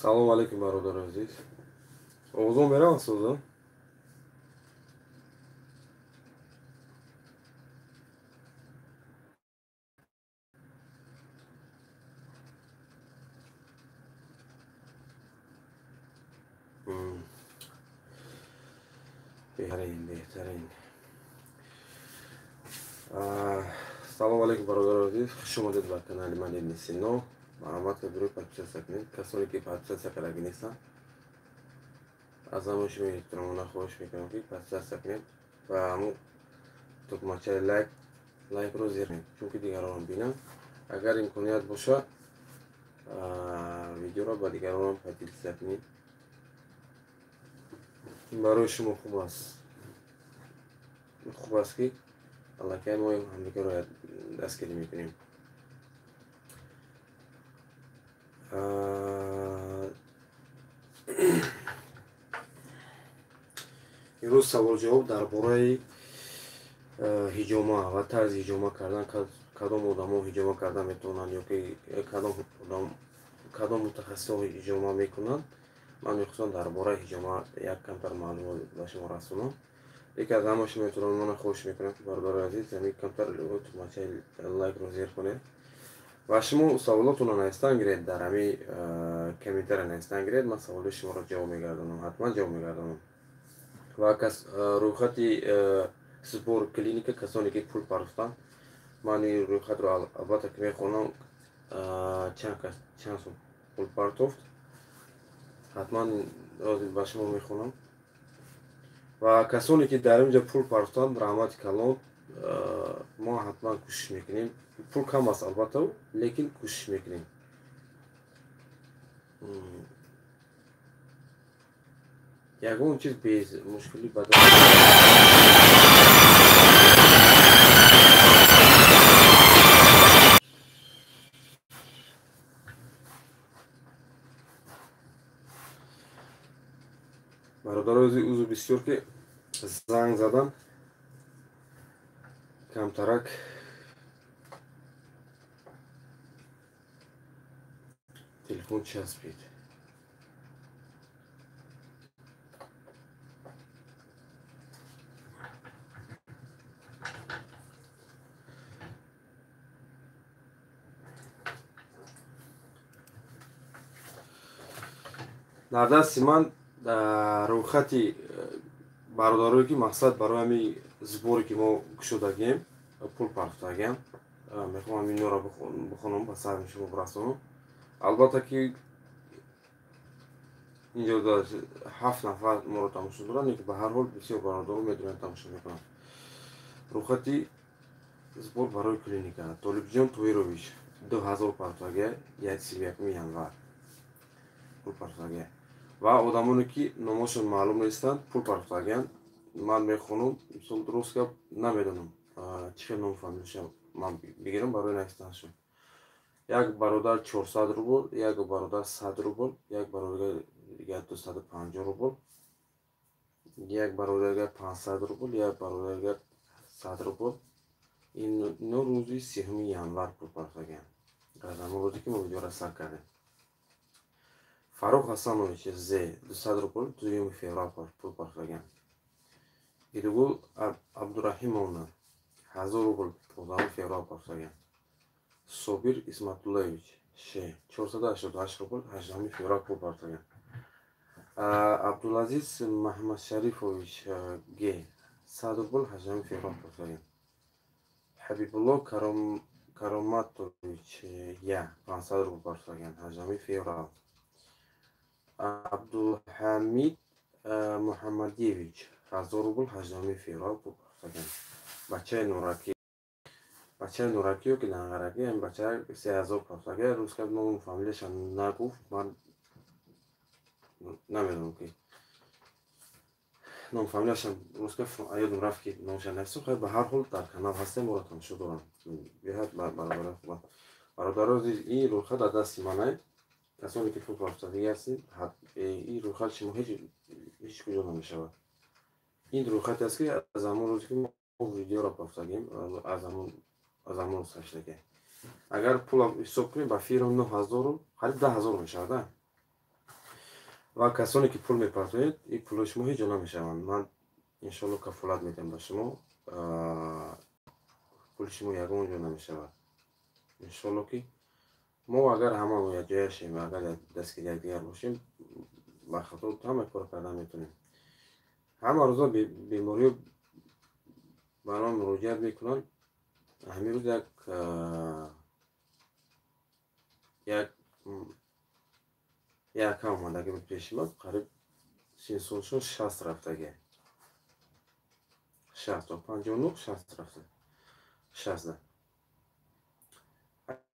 Салом алейкум, бародари азиз. Овозон меравад соза? Беҳтарин, беҳтарин. Салом алейкум, бародари азиз. Хуш омадед ба канали ман Ибни Сино. Марҳамат кунед, подписаться кунед. Касоне ки подписаться кардаги нестанд, аз ҳамаи шумо эҳтиромона хоҳиш мекунам, ки подписаться кунед ва ҳамун тукмачаи лайкро зер кунед, чунки дигаронам бинанд. Агар имконият бошад, видеоро ба дигаронам поделиться кунед. Ин барои шумо хуб аст. Хуб аст, ки аллакай мо ҳамдигарро дастгирӣ мекунем. Имрӯз савол-ҷавоб дар бораи ҳиҷома ва тарзи ҳиҷома кардан, кадом одамо ҳиҷома кардан метавонанд ё ки кадом мутахассисҳо ҳиҷома мекунанд. Ман мехостам дар бораи ҳиҷома як камтар маълумот ба шумо расонам. Яке аз ҳама шумо эҳтиромона хоҳиш мекунам, ки бародари азиз, ҳамин камтар тукмачаи лайкро зер кунед ва шумо саволотонро навистан гиред, дар ҳамин комментария навистан гиред. Ман саволи шуморо ҷавоб мегардонам, ҳатман ҷавоб мегардонам. Ва рӯйхати сбор клиника, касоне ки пул партофтанд, ман ин рӯйхатро албатта ки мехонам, чанд кас чанд сум пул партофт, ҳатман ба шумо мехонам. Ва касоне ки дар инҷа пул партофтанд, раҳмати калон, мо ҳатман кӯшиш мекунем. Пул кам аст албатта, лекин кӯшиш мекунем. Ягон чиз без мушкилӣ ба бародарои узр бисёр, ки занг задам, камтарак телефон часпид. Дар дасти ман рӯйхати бародарое ки мақсад барои ҳамин сборе ки мо кушодагием, пул партофтагиам, мехоҳам ҳаминҳоро бихонам, ба саҳми шумо бирасонам. Албатта ки инҷо 7 нафар моро тамошо доранд, лекин ба ҳар ҳол бисёр бародаро медонанд, тамошо мекунанд. Рӯйхати сбор барои клиника. Толибҷон Тоирович 2000 партофтагия, 31 январ пул партофтагия. Ва одамоне ки номошон маълум нестанд, пул партофтагиянд. Ман мехонам, мисол дуруст гап намедонам чӣ хел ном фамилияшам ман бигирам барои навистанашон. Як бародар 400 рубл, як бародар 100 рубл, як бародар дигар 250 рубл, як бародар дигар 500 рубл, як бародар дигар 100 рубл. Ино рӯзи 3 январ пул партофтагиянд, аз ҳамон рӯзе ки мо видеоро сар кардем. Фаррух Ҳасанович З 200 рубл 2 феврал пул партофтагиянд. Идугул Абдураҳимовна 1000 рубл 15 феврал партофтагиянд. Собир Исматуллоевич Ш 488 рубл 18 феврал пул партофтагиянд. Абдулазиз Маҳмадшарифович Г 100 рубл 18 феврал партофтагиянд. Ҳабибулло Кароматович Я 500 рубл партофтагиянд 18 феврал. Абдулҳамид Муҳаммадиевич 1000 рубл 18 феврал пул партофтагиянд. Бачаи Нуракӣ, бачаи Нуракӣ ё ки Лангаракӣ, ин бача 3000 партофтагия. Рӯз гап ному фамилияша нагуфт, ман намедонам ки ном фамилияшам рӯзка ёдам рафт ки номша нависам. Хай, ба ҳар ҳол дар канал ҳастем, моро тамошо дорам. Беҳад бародари хубам. Бародаро азиз, ин рӯйхат дар дасти манай. Касоне ки пул партофтагӣ ҳастед, ин рӯйхат шумо ҳеҷ куҷо намешавад. Ин рӯйхате аст ки аз ҳамон рӯзе ки мо видеоро партофтагем, аз ҳамон рӯз саршудагӣ. Агар пулам ҳисоб кунем, ба фирм 9000, қариб 10 000 мешавад. Ва касоне ки пул мепартоед, ин пулҳои шумо ҳеҷ ҷо намешаванд. Ман иншоалло кафолат медиҳам ба шумо, пули шумо ягон ҷо намешавад. Иншоалло ки мо агар ҳамамо якҷоя шем, агар дастгири якдигар бошем, ба хато ҳама кор карда метавонем. Ҳама рӯза бемориҳо ба ман муроҷиат мекунанд. Ҳамин рӯз як омадагӣ буд пеши ман, қариб синсолшон 60 рафтагӣ. 60, 59, 60 рафта. 60.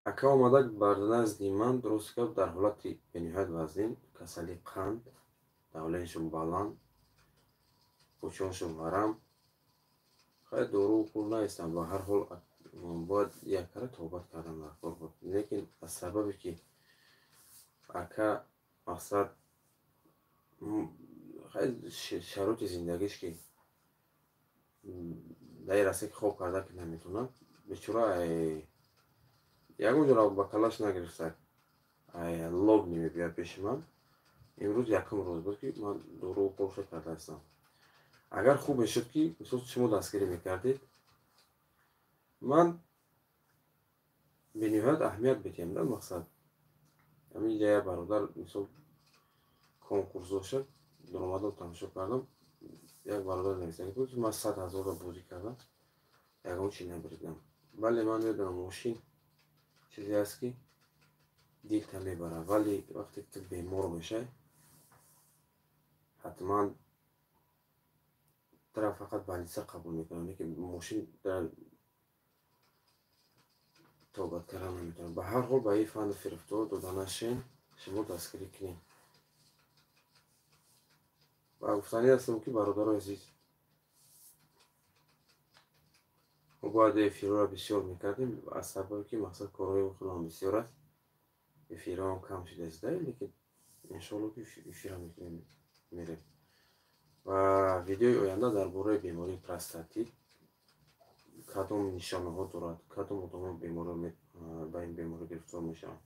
Ака омада бар назди ман, дуруст гап, дар ҳолати бениҳоят вазнин, касалии қанд, давлениашон баланд, пӯчоншон варам. Хай, дору пул наистам, ба ҳар ҳол бояд яккара тобат кардан дар кор буд. Лекин аз сабабе ки ака мақсад хай шароити зиндагиш ки дар ин раста ки хоб карда ки наметавонад, бечора ягон ҷоро ба калаш нагирифта, лоб намебиёяд пеши ман. Имрӯз якум рӯз буд ки ман дору полша карда ҳастам. Агар хуб мешуд ки мисол шумо дастгирӣ мекардед, ман бениҳоят аҳамият медиҳам да мақсад. Ҳамин ҷа як бародар мисол конкурс дошт, даромадам тамошо кардам, як бародар нависаги буд, ман 100 000-ро бозӣ кардам, ягон чи набуридам. Бале, ман медонам, мошин чизе аст ки дилта мебарад, вале вақте ки ту бемор мешавӣ, ҳатман тура фақат больница қабул мекунанд, лекин мошин тобат кардан наметавонад. Ба ҳар ҳол ба ин фанду фирифтор дода нашен, шумо дастгирӣ кунед. Ва гуфтанӣ ҳастам ки бародарои азиз, мо бояд эфирҳоро бисёр мекардем, аз сабабе ки мақсад корҳои худам бисёр аст, эфирҳоам кам шудааст, лекин иншоалло ки эфирам мекунем, мерем. Ва видеои оянда дар бораи бемории простатит, кадом нишонаҳо дорад, кадом одамон ба ин беморӣ гирифтор мешаванд,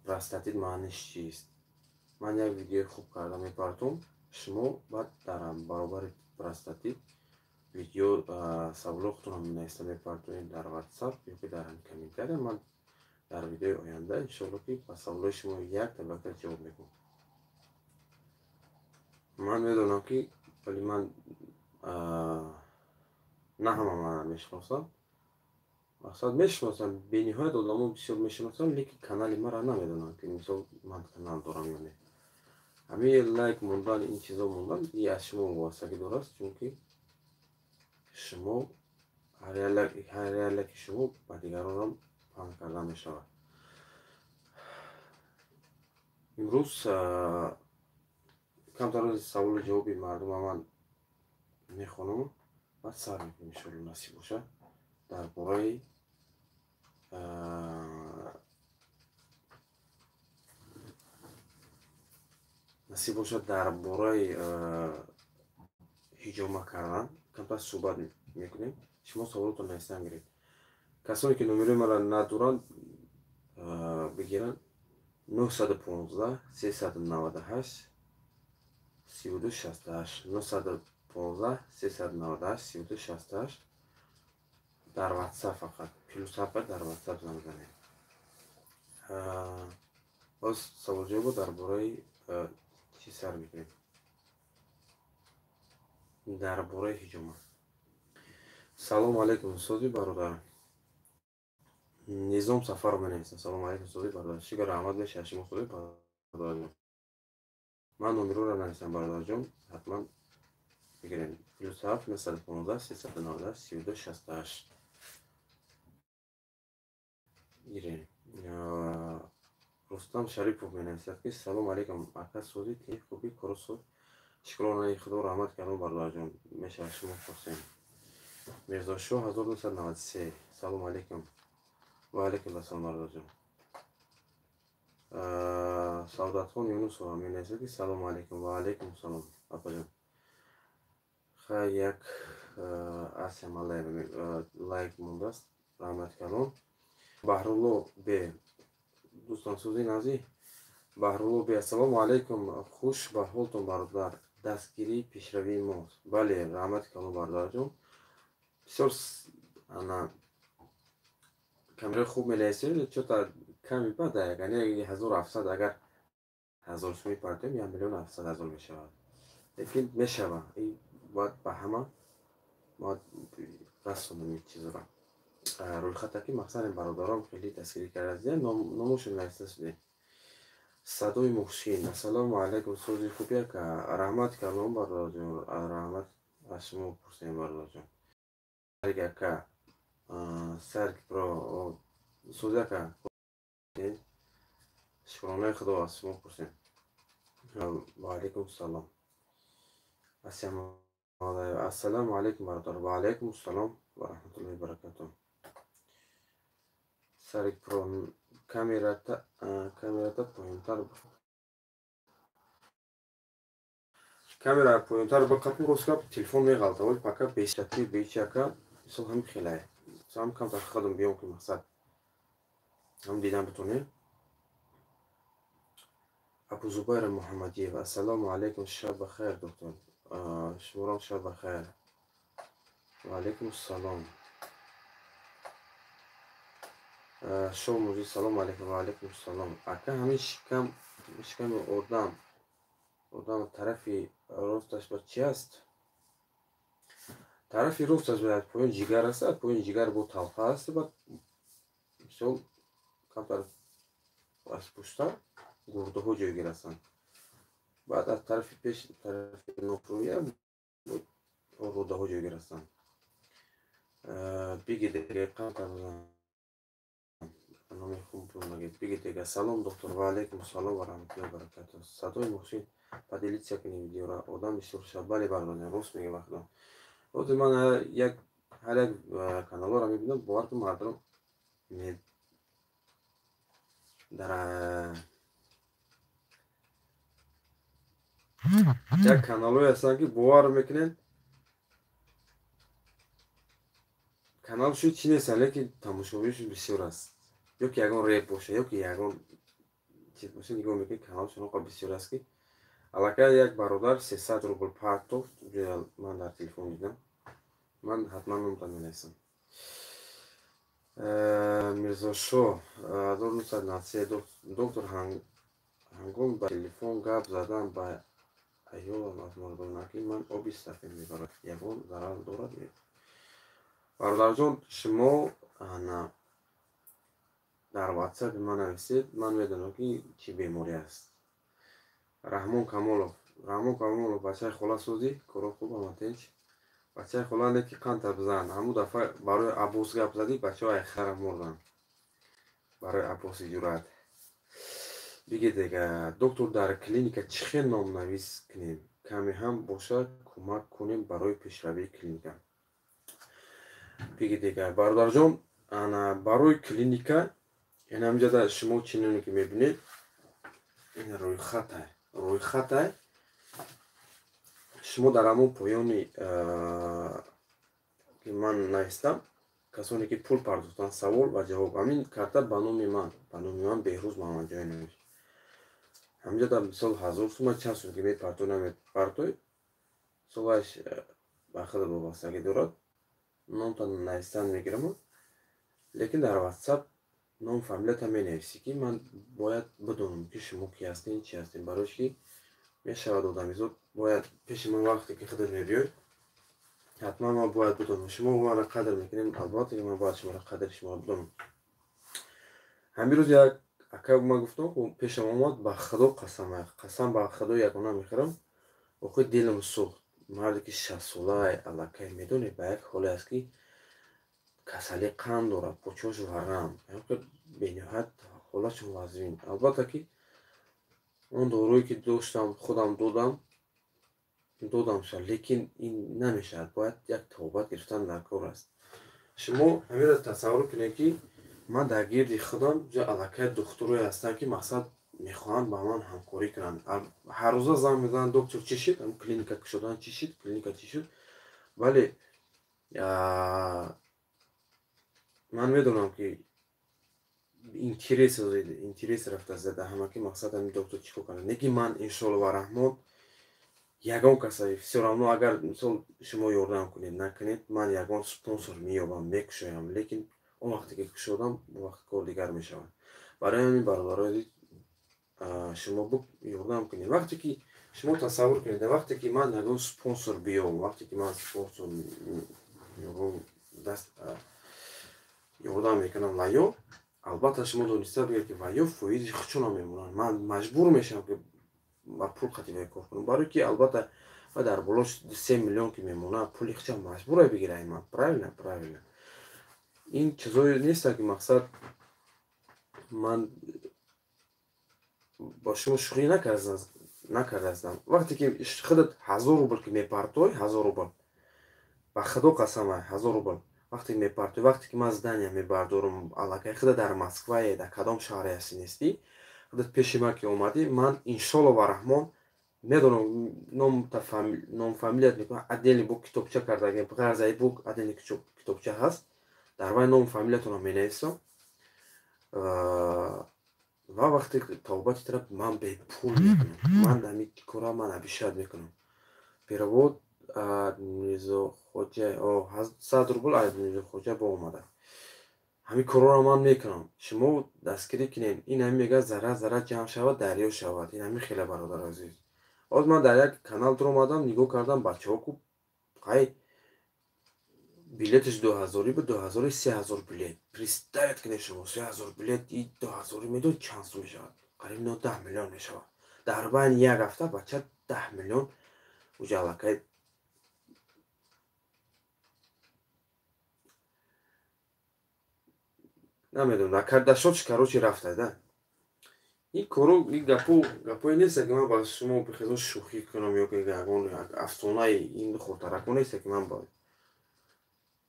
простатит маъниш чист. Ман як видеои хуб карда мепартом, шумо баъд дар баробари простатит видео саволҳои худтонро нависта мепартоед дар WhatsApp ё ки дар комментария. Ман дар видеои оянда иншоалло ки ба саволҳои шумо якта ба якта ҷавоб мекунам. Ман медонам ки вале ман на ҳама мана мешиносам, мақсад мешиносам, бениҳоят одамо бисёр мешиносам, лекин канали маро намедонанд ки мисол ман канал дорам ё не. Ҳамин лайк мондан, ин чизо мондан и аз шумо вобастагӣ дорад, чунки шумо ҳар як лайки шумо ба дигаронам паҳн карда мешавад. Имрӯз камтар саволу ҷавоби мардума ман мехонам, баъд сар мекунем иншоалло насиб бошад дар бораи насиб бошад дар бораи ҳиҷома кардан камтар суҳбат мекунем. Шумо саволотро нависта гиред. Касоне ки номерои маро надоранд, бигиранд: 915 398 32 68, 915 398 32 68. Дар WhatsApp фақат +7 дар WhatsApp занг занед. Боз саволҷавобо дар бораи чӣ сар мекунем? Дар бораи ҳиҷома. Салому алайкум, сози бародар. Низом Сафаров менависад: салому алайкум, сози бародар, шукр, раҳмат мешавад шумо сози бародарҷон. Ман номерҳоро нависам, бародарҷон, ҳатман бигирем: +7 915 398 32 68 гирем. Рустам Шарипов менависад ки салому алайкум, ака, сози, тинҷ, хубӣ, кору соз. Шукронаи Худо, раҳмат калом, бародарҷон, мешавад шумо пурсем. Мирзошоҳ 1993, салом алейкум. Ва алейкум ассалом, бародарҷон. Саодатхон Юнусова менависад, ки салому алейкум. Ва алейкум салом, апаҷон. Хай, як Асия Малаева лайк мондааст, раҳмат калом. Баҳрулло б, дӯстон, сӯзи назӣ. Баҳрулло б, ассалому алайкум, хуш ба ҳолтон, бародар, дастгирии пешравии мост. Бале, раҳмати калом, бародарҷон. Бисёр ана камераи хуб менависем, чота ками бада, яъне 1700, агар 1000 сумӣ партоем, 1 700 000 мешавад. Лекин мешава, бояд ба ҳама бояд расонам ин чизро. Рӯйхата ки мақсади бародарон хеле дастгирӣ карда, номошон нависта шуде. Садои Муҳсин, ассалому алайкум, сӯзи хуб яка, раҳмат калом, бародарҷон, раҳмат, аз шумо пурсем, бародарҷон. Ака Сарк про сӯзи ака, шукронаи Худо, аз шумо пурсем. Ва алайкум салом. Ассалому алайкум, бародар. Ва алайкум ассалом ва раҳматуллоҳи баракатуҳ. Сарик про, камерата поёнтар, камера поёнтар бақатм, рост гап, телефон меғалта, вале пока бешати бечака, мисол ҳам хелае. Ҳам камтар хадам биём, ки мақсад ҳам дидан битонем. Абузубайра Муҳаммадиева, ассалому алайкум, шаб бахайр, доктор. Шуморам шаб бахайр. Ва алайкум ассалом. Шоҳ Муҷид, салому алайкум. Ва алайкум ассалом. Ака, ҳамин шиками одам тарафи росташ ба чи аст? Тарафи росташ бояд поён ҷигар аст, поёни ҷигар бо талха аст, баъд мисол камтар аз пушта гурдаҳо ҷойгир ҳастанд. Баъд аз тарафи пеш, тарафи нофрӯя рӯдаҳо ҷойгир ҳастанд. Бигид, камтар номи хуб нагед, бигид. Салом, доктор. Ва алайкум салом ва раҳматуллоҳи баракатуҳ. Садои Муҳсин, поделиться кунед видеора, одам бисёр шавад. Бале, бародарон, рост мега вақтон. Ҳозир ман як ҳар як каналҳоро мебинам, бовар кун, мардум дар як каналҳое ҳастанд, ки бовар мекунед, каналшо чӣ нестанд, лекин тамошобиншон бисёр аст. Ё ки ягон реп боша, ё ки ягон чиз боша, нигоҳ мекунед, каналшон оқа бисёр аст, ки аллакай як бародар 300 рубл партофт, ман дар телефон дидам. Ман ҳатман номтан менависам. Мирзошоҳ 1993, доктор, ҳангом ба телефон гап задан ба аёлам аз мардонагӣ ман оби сафед мебарад, ягон зарар дорад? Бародарҷон, шумо ана дар ватсапи ман нависед, ман медонам, ки чӣ беморӣ аст. Раҳмон Камолов, Раҳмон Камолов, бачаи хола, сӯзӣ, коро хуб, ама тинч, бачаи хола, не ки қанта бизан. Ҳамун дафъа барои Аббос гап задӣ, бачаҳо айхара мурданд барои Аббоси ҷуръат. Бигед, доктор, дар клиника чӣ хел номнавис кунем? Каме ҳам бошад, кӯмак кунем барои пешравии клиника. Бигед, бародарҷон, ана барои клиника ин ҳамҷода шумо чиноне ки мебинед, ин рӯйхата, рӯйхата. Шумо дар ҳамон поёни ки ман навистам, касоне ки пул пардохтанд, савол ва ҷавоб, ҳамин карта ба номи ман, ба номи ман Беҳрӯз Муҳаммадҷонович. Ҳамҷода мисол 1000 сума, чанд сум ки мепартой, намепартой, солаш ба худ вобастагӣ дорад. Номтан навистан мегираму, лекин дар ватсап ном, фамилията менависӣ, ки ман бояд бидонам, ки шумо ки ҳастем, чи ҳастем, барои ки мешавад одамизод бояд пеши ман вақте ки худат мебиёй, ҳатман ман бояд бидонам, шумо маро қадр мекунем, албатта ки ман бояд шуморо қадри шуморо бидонам. Ҳамин рӯз як ака, ман гуфтам, пешам омад, ба Худо қасам, қасам ба Худо ягона мехӯрам, охир дилам сӯхт. Марде ки 60-солаи аллакай, медонед, ба як ҳоле аст, ки касалии қанд дорад, почош варам, бениҳоят ҳолатшон вазнин. Албатта ки он доруе ки доштам, худам додам. Додам ша, лекин ин намешавад. Бояд як тавбат гирифтан дар кор аст. Шумо ҳаминро тасаввур кунед, ки ман дар гирди худам ҷо аллакай духтурое ҳастанд, ки мақсад мехоҳанд ба ман ҳамкорӣ кунанд. Ҳаррӯза занг мезананд: «Доктор, чӣ шуд? Клиника кушодан чӣ шуд? Клиника чӣ шуд?» Вале ман медонам, ки интерес рафта зада ҳама, ки мақсад ҳамин доктор чӣ кор карданд. Лекин ман, иншоалло ва раҳмон, ягон каса всё равно, агар мисол шумо ёрдам кунед, накунед, ман ягон спонсор меёбам, мекушоям. Лекин он вақте ки кушодам, он вақт кор дигар мешавад. Барои ҳамин, бародарои, шумо ёрдам кунед. Вақте ки шумо тасаввур кунед, вақте ки ман ягон спонсор биёбам, вақте ки ман спонсор даст ёрдам мекунам ва ё албатта шумо дониста бигӯед, ки ва ё фоизи худшонам мемонанд. Ман маҷбур мешавам, ки ба пул қативай кор кунам, барое ки албатта ва дар боло 3 миллион ки мемонад, пули худшам маҷбура бигирам ман. Правильно, правильно. Ин чизое нестанд, ки мақсад ман бо шумо шӯхӣ накардаастам. Вақте ки худат 1000 рубл ки мепартой, 1000 рубл, ба худо қасам, 1000 рубл вақте ки мепартой, вақте ки ман здания мебардорам, аллакай худа дар Москвае, дар кадом шаҳре ҳастӣ, нестӣ, худат пеши ман ки омадӣ, ман иншолло ва раҳмон медонам ном фамилият мекунам. Отдельный бо китобча кардагем, ғарзаи бо отдельный китобча ҳаст, дар вай ному фамилиятонро менависам. Ва вақте тавбати тараф ман бепул мекунам, ман ҳамин кора ман обещать мекунам. Перевод Мирзохоҷа 100 рубл аз Мирзохоҷа бо омада. Ҳамин корҳоро ман мекунам, шумо дастгирӣ кунед. Ин ҳамин мегӯяд: зарра зарра ҷамъ шавад, дарё шавад. Ин ҳамин хеле, бародар азиз. Ҳозир ман дар як канал дуромадам, нигоҳ кардам, бачаҳо ку қай билеташ дуҳазорӣ буд, дуҳазори, 3000 билет. Представить кунед шумо, 3000 билет и дуҳазорӣ медонед чанд сум мешавад? Қариб 10 миллион мешавад. Дар байни як ҳафта бача 10 миллион уҷа аллакай намедонам дар шотш, короче, рафта да. Ин коро, ин гапо гапое неста, ки ман ба шумо бихезо шӯхӣ кунам ё ки ягон афсонаи ин хуртарако неста, ки ман ба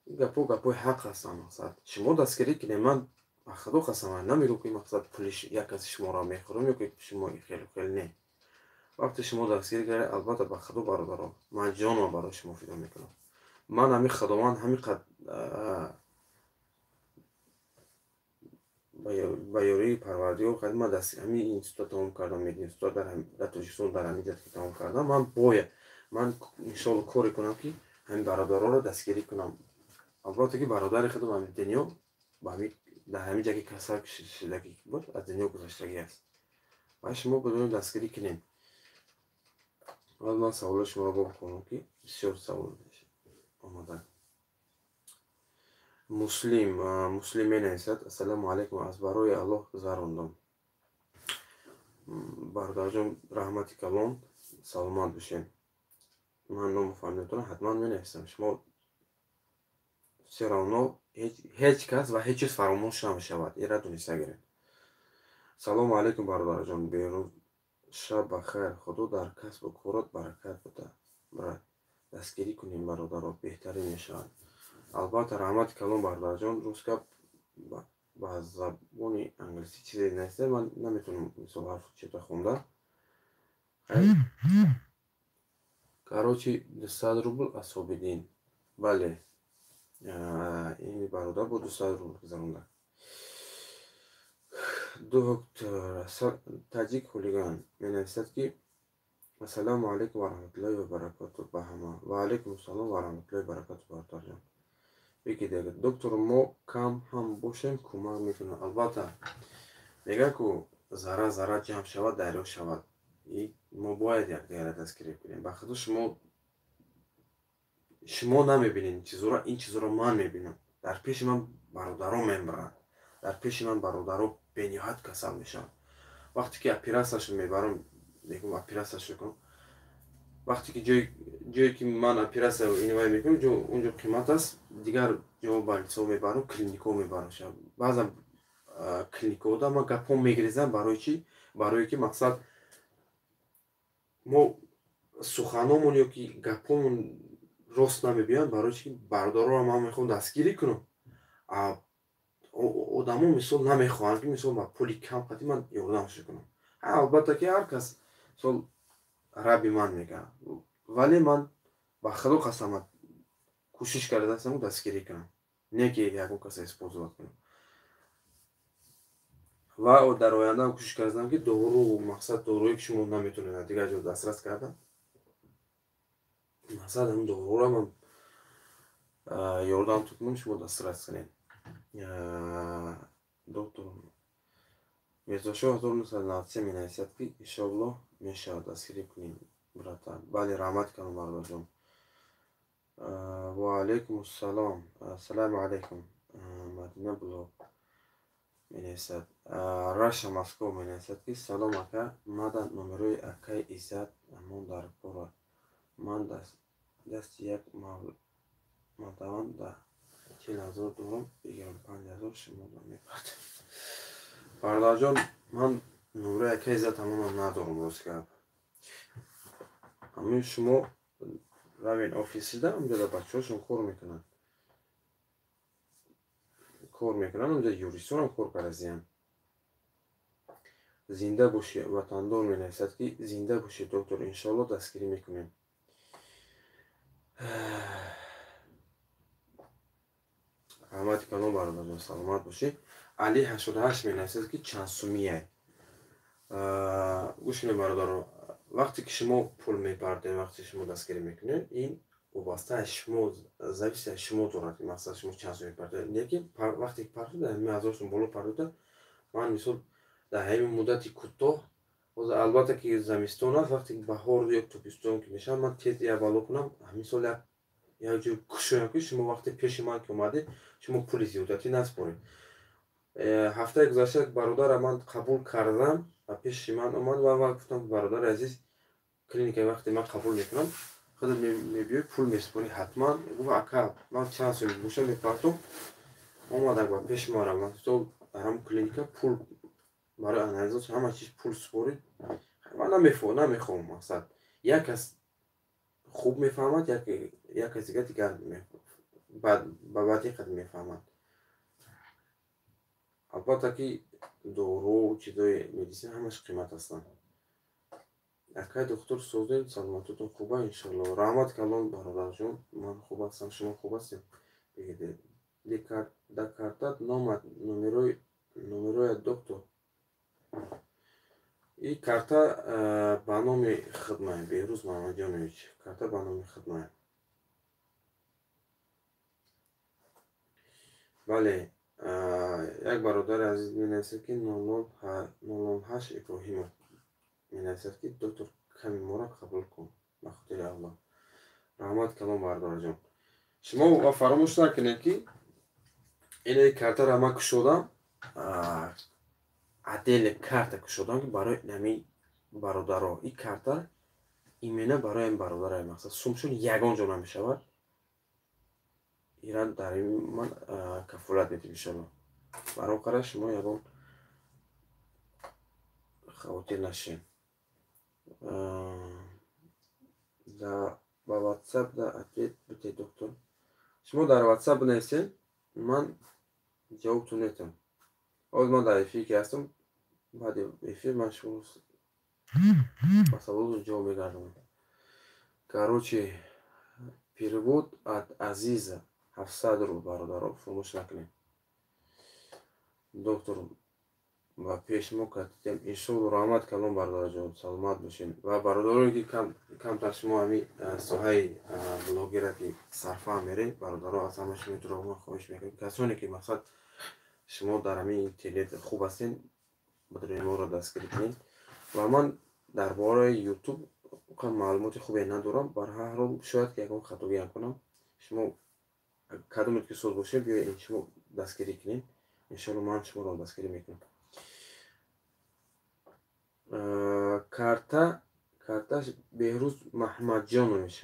ин гапо гапои ҳақ ҳастанд. Мақсад, шумо дастгирӣ кунед. Ман ба худо қасам намегӯм, ки мақсад пули як каси шуморо мехӯрам ё ки шумо хеле хеле не. Вақте шумо дастгирӣ кардед, албатта, ба худо, бародаро, ман ҷонам барои шумо фидо мекунам. Ман ҳамин худованд ҳамин қад ба ёрии Парвардигор қад ман ҳамин института тамом кардам, мединститута дар Тоҷикистон, дар ҳамин ҷат ки тамом кардам, ман бояд, ман иншоалло коре кунам, ки ҳамин бародаронро дастгирӣ кунам. Албатта, ки бародари худам ҳамин дунё дар ҳамин ҷа ки касал шудагӣ буд, аз дунё гузаштагӣ аст ва шумо бидонед, дастгирӣ кунем. Ман саволои шуморо бихонам, ки бисёр савол омада. Муслим, Муслим менависад: «Ассалому алайкум, аз барои Аллоҳ гузарондам». Бародарҷон, раҳмати калон, саломат бошед. Ман ному фамилиятонро ҳатман менависам. Шумо всё равно ҳеҷ кас ва ҳеҷ чиз фаромӯш намешавад, инра дониста гиред. Салому алайкум, бародарҷон, берӯз, шаб ба хайр, Худо дар касбу корот баракат буда. Брат, дастгирӣ кунем, бародаро, беҳтарин мешавад. Албатта, раҳмати калон, бародарҷон. Рӯз гап ба забони англисӣ чизе нависта, ман наметавонам мисол ҳарфу чита хонда. Короче, 200 рубл Асобиддин. Бале, ин бародар бо 200 рубл гузаронда. Доктор Таҷик Хулиган менависад, ки ассалому алайкум ва раҳматуллоҳи ва баракату ба ҳама. Ва алайкум ассалом ва раҳматуллоҳи баракату, бародарҷон. Бигидед, доктор, мо кам ҳам бошем, кӯмак мекунем. Албатта, мегӯяд ку зарра зарра ҷамъ шавад, дарё шавад. Мо бояд якдигарро дастгирӣ кунем. Ба худо, шумо намебинед ин чизҳоро, ин чизҳоро ман мебинам. Дар пеши ман бародарон мемиранд, дар пеши ман бародаро бениҳоят касал мешаванд. Вақте ки оператсияшон мебарам, мегӯм, оператсияшо кун. Вақте ки ҷое ки ман оператсия инвай мекунам, унҷо қимат аст. Дигар ҷо больницаҳо мебарам, клиникаҳо мебарам. Баъзан клиникаҳода ман гапҳо мегирезам. Барои чӣ? Барое ки мақсад мо Суханомон ё ки гапҳомон рост намебиёянд, барои чи ки бародароро ман мехоҳам дастгирӣ кунам, одамо мисол намехоҳанд, ки мисол ба пули кам қати ман ёрдамшо кунам. Албатта ки ҳар кас мисол раби ман мегӯяд, вале ман ба Худо қасам кӯшиш кардаастам дастгирӣ кунам, не ки ягон каса использовать кунам. Ва дар ояндаам кӯшиш кардам, ки дору, мақсад, доруе ки шумо наметавонед аз дигар ҷо дастрас кардан, мақсад, ҳамин доруро ман ёрдам кунам, шумо дастрас кунед. Доктор Мирзошоҳ 1993 менависад, ки иншоаллоҳ мешавад, дастгирӣ кунем, братан. Бале, раҳмат калом, бародарҷон. Ва алайкум ассалом, ассалому алайкум. Мадина блог менависад, Раша Москов менависад, ки салом, ака, мада номерои акаи Иззат амон дар кора. Ман дасти як молдаван да 40 000 дорам, бигирам, 5000 шумо мепартам. Бародарҷон, ман номерои акаи Иззат амонам надорам, рост гап. Ҳамин шумо равен офисида, унҷода бачаҳошон кор мекунанд, кор мекунанд, унҷа юристонам кор кардазиянд. Зинда бошӣ. Ватандор менависад, ки зинда бошӣ, доктор, иншоалло дастгирӣ мекунем. Раҳмати калом, бародарҷон, саломат бошӣ. Али 88 менависад, ки чанд сумияй? Гӯш кунед, бародаро, вақте ки шумо пул мепардем, вақте шумо дастгирӣ мекунед, ин вобаста аз шумо, зависит аз шумо дорад, мақсад, шумо чанд сум мепардед. Лекин вақте ки партода, ҳамин 1000 сум боло партода, ман мисол дар ҳамин муддати кӯтоҳ, ҳозир албатта ки замистон аст, вақте ки баҳор ё тобистон ки мешавад, ман тез як бало кунам, ҳамин сол як ҷой кушоям, ки шумо вақте пеши ман ки омадед, шумо пули зиёдатӣ наспоред. Ҳафтаи гузашта бародара ман қабул кардам ва пеши ман омад ва гуфтам: «Бародари азиз, клиникаи вақте ман қабул мекунам, худат мебиёй, пул месупорӣ ҳатман». Гуфт: «Ака, ман чанд сум боша, мепартом». Омадак ба пеши ман, мисол дар ҳамн клиника пул барои анализот, ҳама чиз пул супорид. Ман намехоҳам, мақсад, як кас хуб мефаҳмад, як кас дигар ба бадӣ қадр мефаҳмад. Албатта ки дору, чизои медисина ҳамаш қимат ҳастанд. Акай духтур, созед, саломатитон хуба, иншоалло. Раҳмат калон, бародарҷон, ман хуб ҳастам, шумо хуб ҳастед? Да картат номад номероя, доктор. И карта ба номи хидмай Беҳрӯз Маҳмадҷонович, карта ба номи хидмай. Бале, як бародари азиз менависад, ки 008 Иброҳимов менависад, ки доктор, ками моро қабул кун, ба хотири Аллоҳ. Раҳмат калом, бародарҷон. Шумо ва фаромӯш накунед, ки инаи картаро ман кушодам, отдельно карта кушодам, ки барои ҳамин бародаро. И карта именно барои ҳамин бародараи, мақсад, сумшон ягон ҷо намешавад. Ира дар ин ман кафолат медиҳам, иншоалло. Барои қара шумо ягон хавотир нашед. Ба WhatsApp да ответ бите, доктор. Шумо дар WhatsApp бинависед, ман ҷавобтон метавам. Ҳозир ман дар эфир ки ҳастам, баъди эфир ман шумо ба саволотон ҷавоб мегардонам. Короче, перевод от Азиза 700 рубл, бародаро, фуромӯш накунед. Доктор, ба пеш мо кардем, иншоалло. Раҳмат калом, бародарҷон, саломат бошед. Ва бародарое ки камтар шумо ҳамин соҳаи блогера ки сарфаҳм меред, бародаро, аз ҳама шумо ман хоҳиш мекунам, касоне ки, мақсад, шумо дар ҳамин интернет хуб ҳастед, бидоред моро дастгирӣ кунед. Ва ман дар бораи Ютуб маълумоти хубе надорам, бар ҳар ҳол шояд ки ягон хатогиам кунам. Шумо кадомет ки соз бошед, биёед, шумо дастгирӣ кунед, иншоалло ман шуморо дастгирӣ мекунам. Карташ Беҳрӯз Маҳмадҷонович,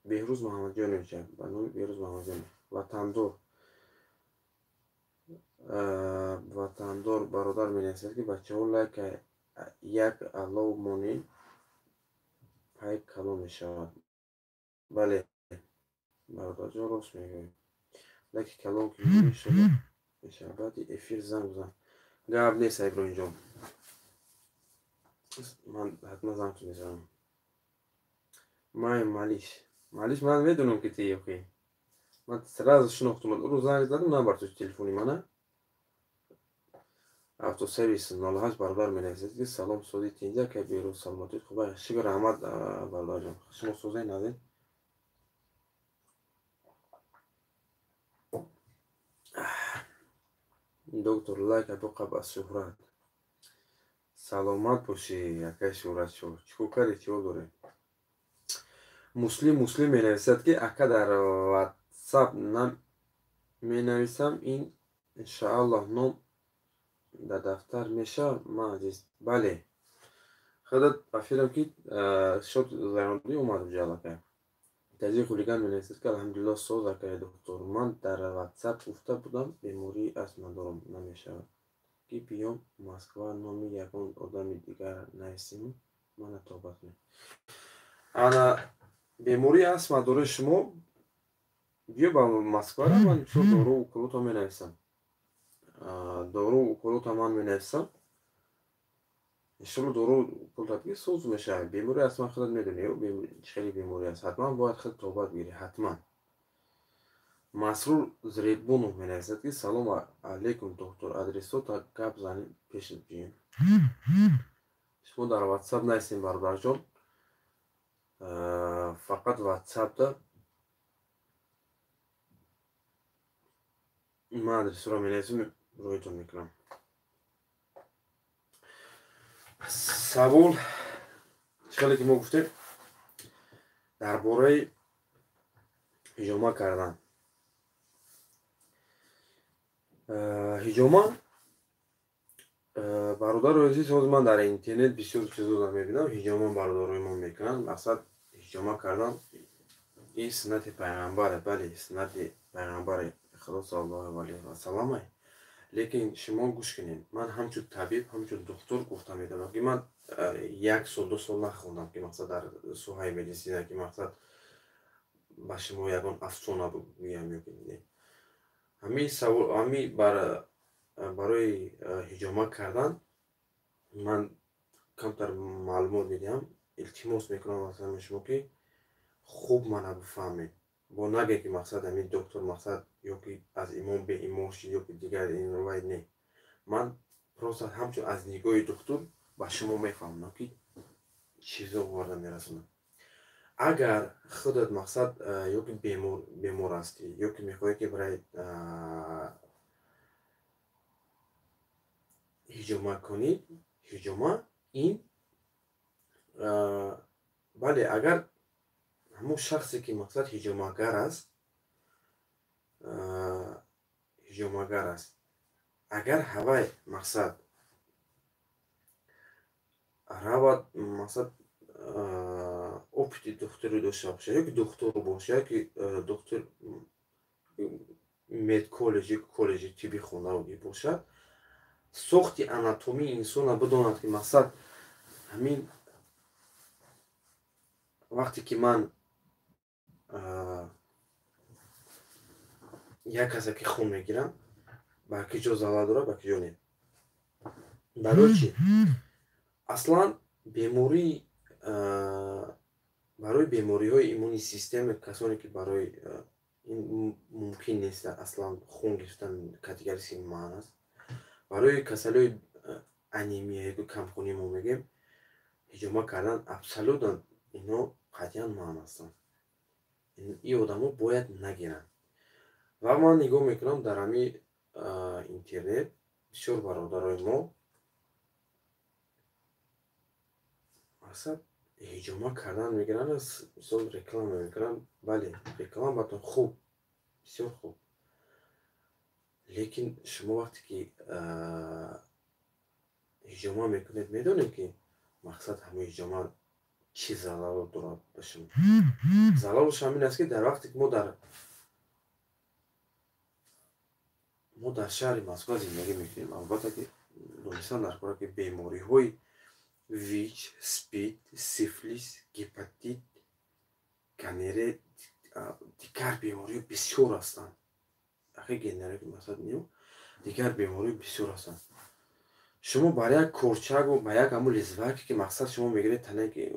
Беҳрӯз Маҳмадҷонович, ба номи Беҳрӯз Маҳмадҷонович. Ватандор, Ватандор бародар менависад, ки бачаҳо, лайка як алов монед. Пай калон мешавад. Бале, бародарҷон, рост мегӯӣ. Лайки калон ки мешавад. Баъди эфир занг бизан. Гап нест, Иброҳимҷон. Ман ҳатман занг мезанам. Май Малиш. Малиш, ман медонам, ки ти ёки. Ман сразу шинохтум. Рӯз занг задам, набардошт телефони мана. Автосервис 08 бародар менависад, ки салом, сози тинҷа, ка берӯз, саломатӣ хуба. Шукр, раҳмат, бародарҷон. Шумо созед, назед? Доктор, лайка биқаб аз Шӯҳрат. Саломат бошӣ, акай Шӯҳрат. Чӣ кор кардӣ, чиҳо дорӣ? Муслим Муслим менависад, ки ака, дар ватсап менависам, ин иншааллоҳ ном дар дафтар мешавад, ман азиз. Бале, худат ба фикрам, ки шод зайноддин омад уҷа аллакай. Таҷи хулиган менависад, ки алҳамдулиллоҳ, соз, акай доктор. Ман дар ватсап гуфта будам, бемории астма дорам, намешавад, ки биём Москва, номи ягон одами дигар нависему мана тобат кунед. Ана, бемории астма доред шумо, биё ба Москвара, ман бисёр дору уколото менависам. Дору уколото ман менависам. Иншолло, дору уколото ки соз мешавад. Бемории астма худат медонӣ, чӣ хеле беморӣ аст. Ҳатман бояд худ тобат гирӣ, ҳатман. Масрур Зребунов менависад, ки салом алейкум, доктор, адресота гап занем, пешат биёем. Шумо дар ватсап нависем, бародарҷон. Фақат ватсапда ман адресро менависам, роҳитон мекунам. Савол, чӣ хеле ки мо гуфтем дар бораи ҳиҷома кардан. Ҳиҷома, бародарои азиз, ҳозир ман дар интернет бисёр чизоро мебинам, ҳиҷома бародарои мо мекунанд. Мақсад ҳиҷома кардан ин суннати пайғамбаре, бале, суннати пайғамбари Худо саллаллоҳу алайҳи васаллам. Лекин шумо гӯш кунед, ман ҳамчун табиб, ҳамчун духтур гуфта метавонам, ки ман як сол, 2 сол нахондам, ки мақсад дар соҳаи медисина, ки мақсад ба шумо ягон афсона бигӯям ё ки не. Ҳамин савол, ҳамин барои ҳиҷома кардан ман камтар маълумот медиҳам. Илтимос мекунам аз ҳамаи шумо, ки хуб мана бифаҳмед. Бо наге, ки мақсад ҳамин доктор мақсад ё ки аз имон беимон шид, ё ки дигар ин вай, не. Ман просто ҳамчун аз нигоҳи духтур ба шумо мефаҳмонам, ки чизо оварда мерасонам. Агар худат мақсад ё ки бемор ҳастӣ, ё ки мехоҳӣ, ки барои ҳиҷома кунӣ, ҳиҷома ин, бале, агар ҳамон шахсе, ки мақсад ҳиҷомагар аст, агар ҳавай мақсад равад, мақсад опыти духтурӣ дошта бошад, ё ки духтур бошад, ё ки духтур медколлеҷ ё коллеҷи тиббӣ хонда бошад, сохти анатомии инсонро бидонад, ки мақсад ҳамин вақте ки ман як касе ки хун мегирам, ба ки ҷо залал дорад, ба ки ҷо не. Барои чӣ? Аслан бемории барои бемориҳои иммунный система, касоне ки барои ин мумкин нест, аслан хун гирифтан категорически манъ аст. Барои касалиҳои анемия ё камхунӣ мо мегӯем, ҳиҷома кардан абсолютно ино қатъиян манъ ҳастанд. Ин одамо бояд нагиранд. Ва ман нигоҳ мекунам, дар ҳамин интернет бисёр бародарои мо мақсад ҳиҷома кардан мегиранд, мисол реклама мекунанд. Бале, реклама батон хуб, бисёр хуб, лекин шумо вақте ки ҳиҷома мекунед, медонед, ки мақсад ҳамин ҳиҷома чӣ залало дорад ба шумо. Залалаш ҳамин аст, ки дар вақте ки мо дар шаҳри Москва зиндагӣ мекунем, албатта, ки донистан дар кора, ки бемориҳои ВИЧ, СПИД, сифлис, гепатит, гонорея, дигар бемориҳо бисёр ҳастанд. Ахи генерик масалан не, дигар бемориҳо бисёр ҳастанд. Шумо бар як корчагу ба як ҳамун лезвияке ки мақсад шумо мегиред тане ки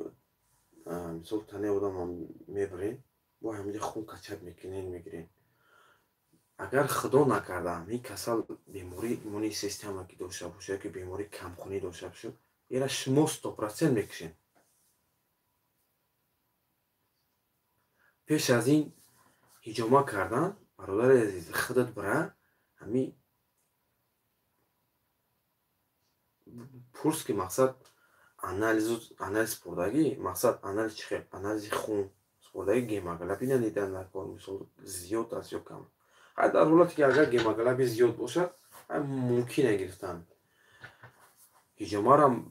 мисол танаи одам мебаред, бо ҳаминҷа хун качат мекунед, мегиред. Агар худо накарда ҳамин касал бемории иммунии система ки дошта бошад ёки бемории камхунӣ дошта бошад, ира шумо 100% мекушед. Пеш аз ин ҳиҷома кардан, бародари азиз, худат бира ҳамин пурс ки мақсад анализ спурдагӣ, мақсад анализ чӣ хел? Анализи хун спурдагӣ, гемоглобин дидан дар кор, мисол зиёд аст ё кам. Ҳай дар ҳолате ки агар гемоглобин зиёд бошад, мумкин е гирифтан. Ҳиҷомарам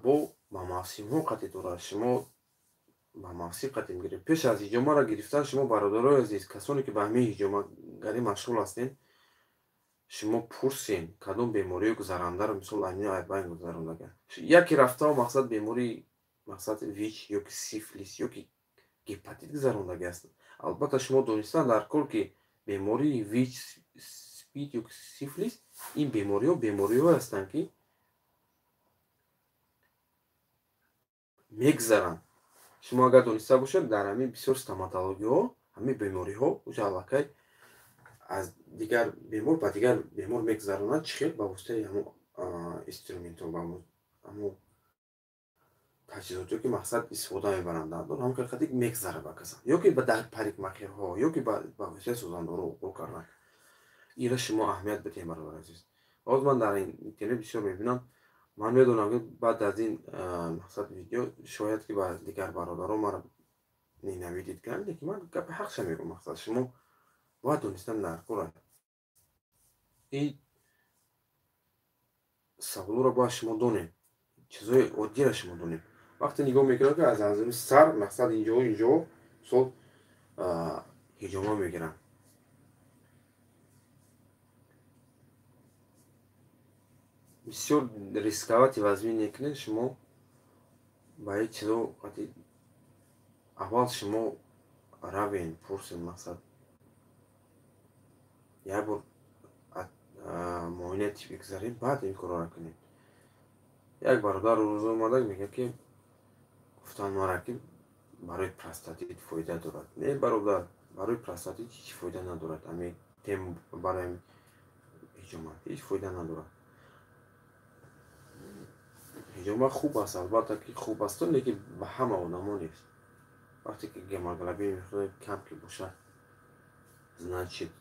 бо ба мавсимҳо қатъи дорад. Шумо ба мавсим қатъи мегиред. Пеш аз ҳиҷомаро гирифтан шумо бародарои азиз, касоне ки ба ҳамин ҳиҷомагарӣ машғул ҳастед, шумо пурсен кадом бемориҳои гузарандаро мисол ҳамин айбайн гузарондага. Яке рафтао мақсад бемории мақсад ВИЧ ёки сифлис ёки гепатит гузарондаги ҳастанд. Албатта шумо донистан дар кор ки бемории ВИЧ, СПИД ёки сифлис ин бемориҳо бемориҳое ҳастанд ки мегузаранд. Шумо агар дониста бошед, дар ҳамин бисёр стоматологияҳо ҳамин бемориҳо уҷа аллакай аз дигар бемор ба дигар бемор мегузаронанд, чӣ хел? Ба воситаи ҳамон инструментҳо, ба ҳамон таҷҳизоте ки мақсад истифода мебаранд дандон, ҳамон қадр мегузарад ба касан, ё ки ба парикмахерҳо, ё ки ба воситаи сӯзандору уқол кардан. Ира шумо аҳамият бидиҳед, бародари азиз. Ҳозир ман дар интернет бисёр мебинам, ман медонам ки баъд аз ин мақсад видео шояд ки ба дигар бародарон маро ненавидид кунанд, лекин ман гапи ҳақша мегӯям. Мақсад шумо бояд донистан дар кор аст. Ин саволҳоро бояд шумо донед, чизҳои оддиро шумо донед. Вақте нигоҳ мекунам ки аз ҳамин сар мақсад инҷо инҷо мисол ҳиҷома мегирам. Бисёр рисковати вазмин мекунед шумо ба ин чизо. Аввал шумо равен пурсед, мақсад як бор муоинаи тиббӣ гузаред, баъд ин корро кунед. Як бародар рӯз омада мегӯяд ки гуфтанд мара ки барои простатит фоида дорад. Не бародар, барои простатит ҳеҷ фоида надорад. Ҳамин тем барои ҳиҷома ҳеҷ фоида надорад. Ҳиҷома хуб аст, албатта ки хуб аст, лекин ба ҳама одамо нест. Вақте ки гемоглобин кам ки бошад, значит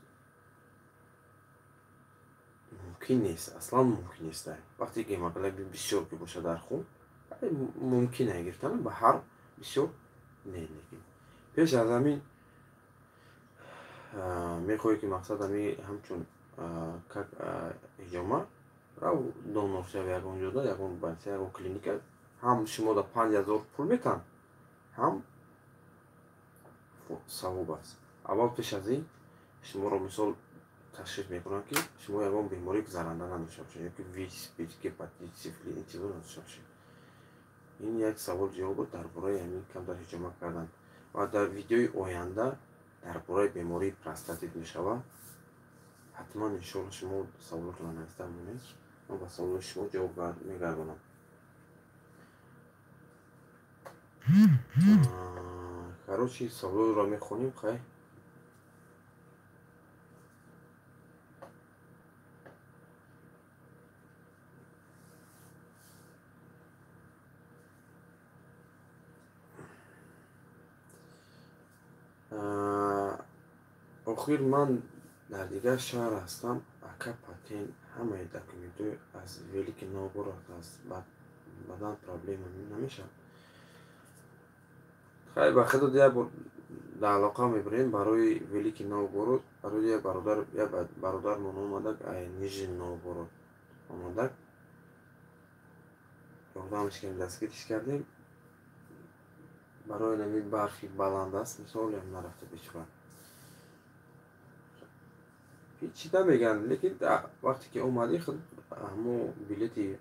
мумкин нест, аслан мумкин нест. Вақте гемоглобин бисёр ки бошад дар хун, мумкин е гирифтан, ба ҳар бисёр не. Лекин пеш аз ҳамин мехоҳӣ ки мақсад ҳамин ҳамчун как ҳиҷома рав донор шав ягон ҷода, ягон больница, ягон клиника, ҳам шумо да 5000 пул метаҳанд, ҳам савоб аст. Аввал пеш аз ин шуморо мисол ташхис мекунанд ки шумо ягон бемории гузаранда надошта бошед, ёки ВИЧ, СПИД, гепатит, сифилис ин чизо надошта бошед. Ин як савол ҷавоб буд дар бораи ҳамин камтар ҳиҷома кардан. Ва дар видеои оянда дар бораи бемории простатит мешавад. Ҳатман иншоалло шумо саволотонро нависта монед, ман ба саволои шумо ҷавоб мегардонам. Короче, саволро мехонем, хай. Охир ман дар дигар шаҳр ҳастам, ака патент ҳамаи документҳои аз Великий Новгород аст, баъдан проблема намешавад. Хай, ба худо як бор дар алоқа мебарем барои Великий Новгород, барои як бародар, як бародармон омадак ай Нижний Новгород омадак, ёрдамаш кардем, дастгириш кардем. Барои ҳамин барфи баланд аст, мисол ям нарафта бечора. Ҳеҷ чӣ намегӯянд, лекин вақте ки омадӣ худ ҳамо билети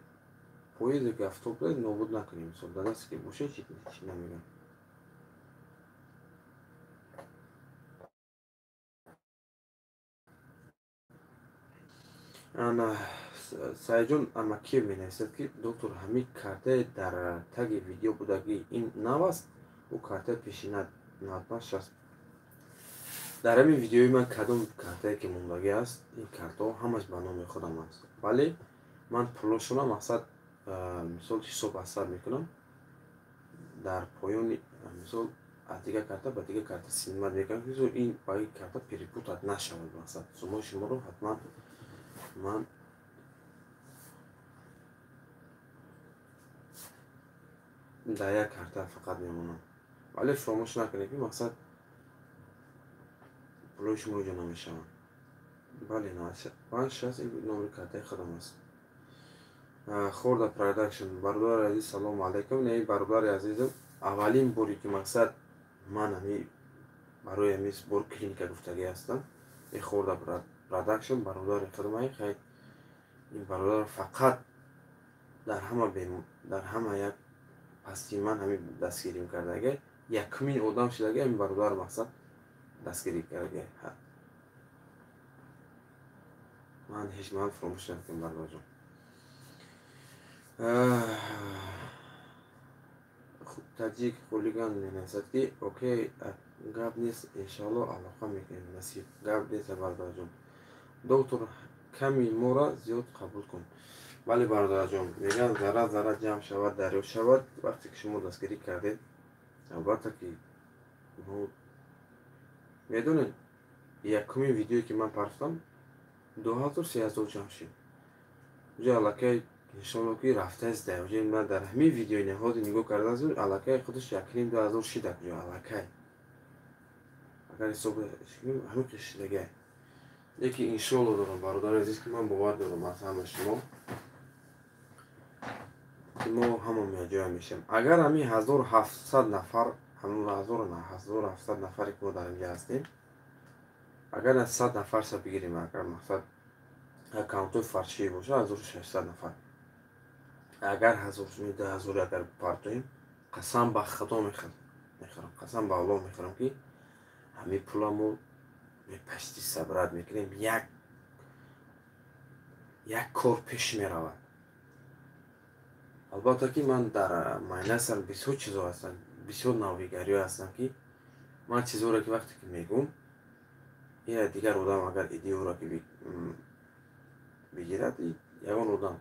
Поезде ки автобус нобуд накунем, мисол дар дасте ки боша чӣ намегӯям. Ана Сайҷон Амакиев менависад, ки доктор, ҳамин картаи дар таги видео будагӣ ин нав аст? Ӯ картаи пешина 9560. Дар ҳамин видеои ман кадом картае ки мондагӣ аст, ин картаҳо ҳамаш ба номи худам аст. Вале ман пулошона мақсад мисол ҳисоб аз сар мекунам. Дар поёни мисол аз дигар карта ба дигар карта снимат мекунам, ки ин ба ин карта перепутат нашавад. Мақсад суммаи шуморо ҳатман ман дар як карта фақат мемонам. Вале фаромӯш накунед, ки мақсад пулои шумо ҷо намешаванд. Бале, 9560 ин номери картаи худам аст. Хорда Продакшн, бародари азиз, салому алайкум. Не, бародари азизам, аввалин боре ки мақсад ман ҳами барои ҳами бор клиника гуфтагӣ ҳастам. Э Хорда Продакшн бародари худам, хай ин бародар фақат дар ҳама як пасти ман ҳами дастгирӣ кардага, якумин одам шудага ҳамин бародар мақсад дастгирӣ карда. Ман ҳеҷ ман фаромӯш накунам, бародарҷон. Таҷик хулиган менависад, ки окей, гап нест, иншоалло алоқа мекунем, насиб. Гап нест, бародарҷон. Доктор, ками моро зиёд қабул кун. Бале, бародарҷон, мегӯянд зарра зарра ҷамъ шавад, дарё шавад. Вақте ки шумо дастгирӣ кардед, албатта ки медонед, якумин видеое ки ман партофтам 2000-3000 ҷамъ шуд. Уҷа аллакай иншоалло ки рафтааст. Уҷа ман дар ҳамин видеои ниҳоди нигоҳ кардаам, аллакай худаш 1,5-2 ҳазор шидак уҷа аллакай. Агар ҳисоб кунем, ҳамин қисм шидагай. Лекин иншоалло дорам, бародари азиз, ки ман бовар дорам аз ҳама шумо, ки мо ҳама якҷоя мешавем. Агар ҳамин 1700 нафар, ҳамин 1700 нафаре ки мо дар инҷа ҳастем, агар 100 нафарша бигирем, агар мақсад аккаунтҳои фаршӣ бошад, 1600 нафар. Агар 1000-2000 агар партоем, қасам ба Худо мехӯрам, қасам ба Аллоҳ мехӯрам, ки ҳамин пула мо мепашти сабрат мекунем, як кор пеш меравад. Албатта ки ман дар майнасам бисёр чизо ҳастанд, бисёр навигариҳо ҳастанд, ки ман чизҳоро ки вақте ки мегӯм, ина дигар одам агар идеяро ки бигирад, ягон одам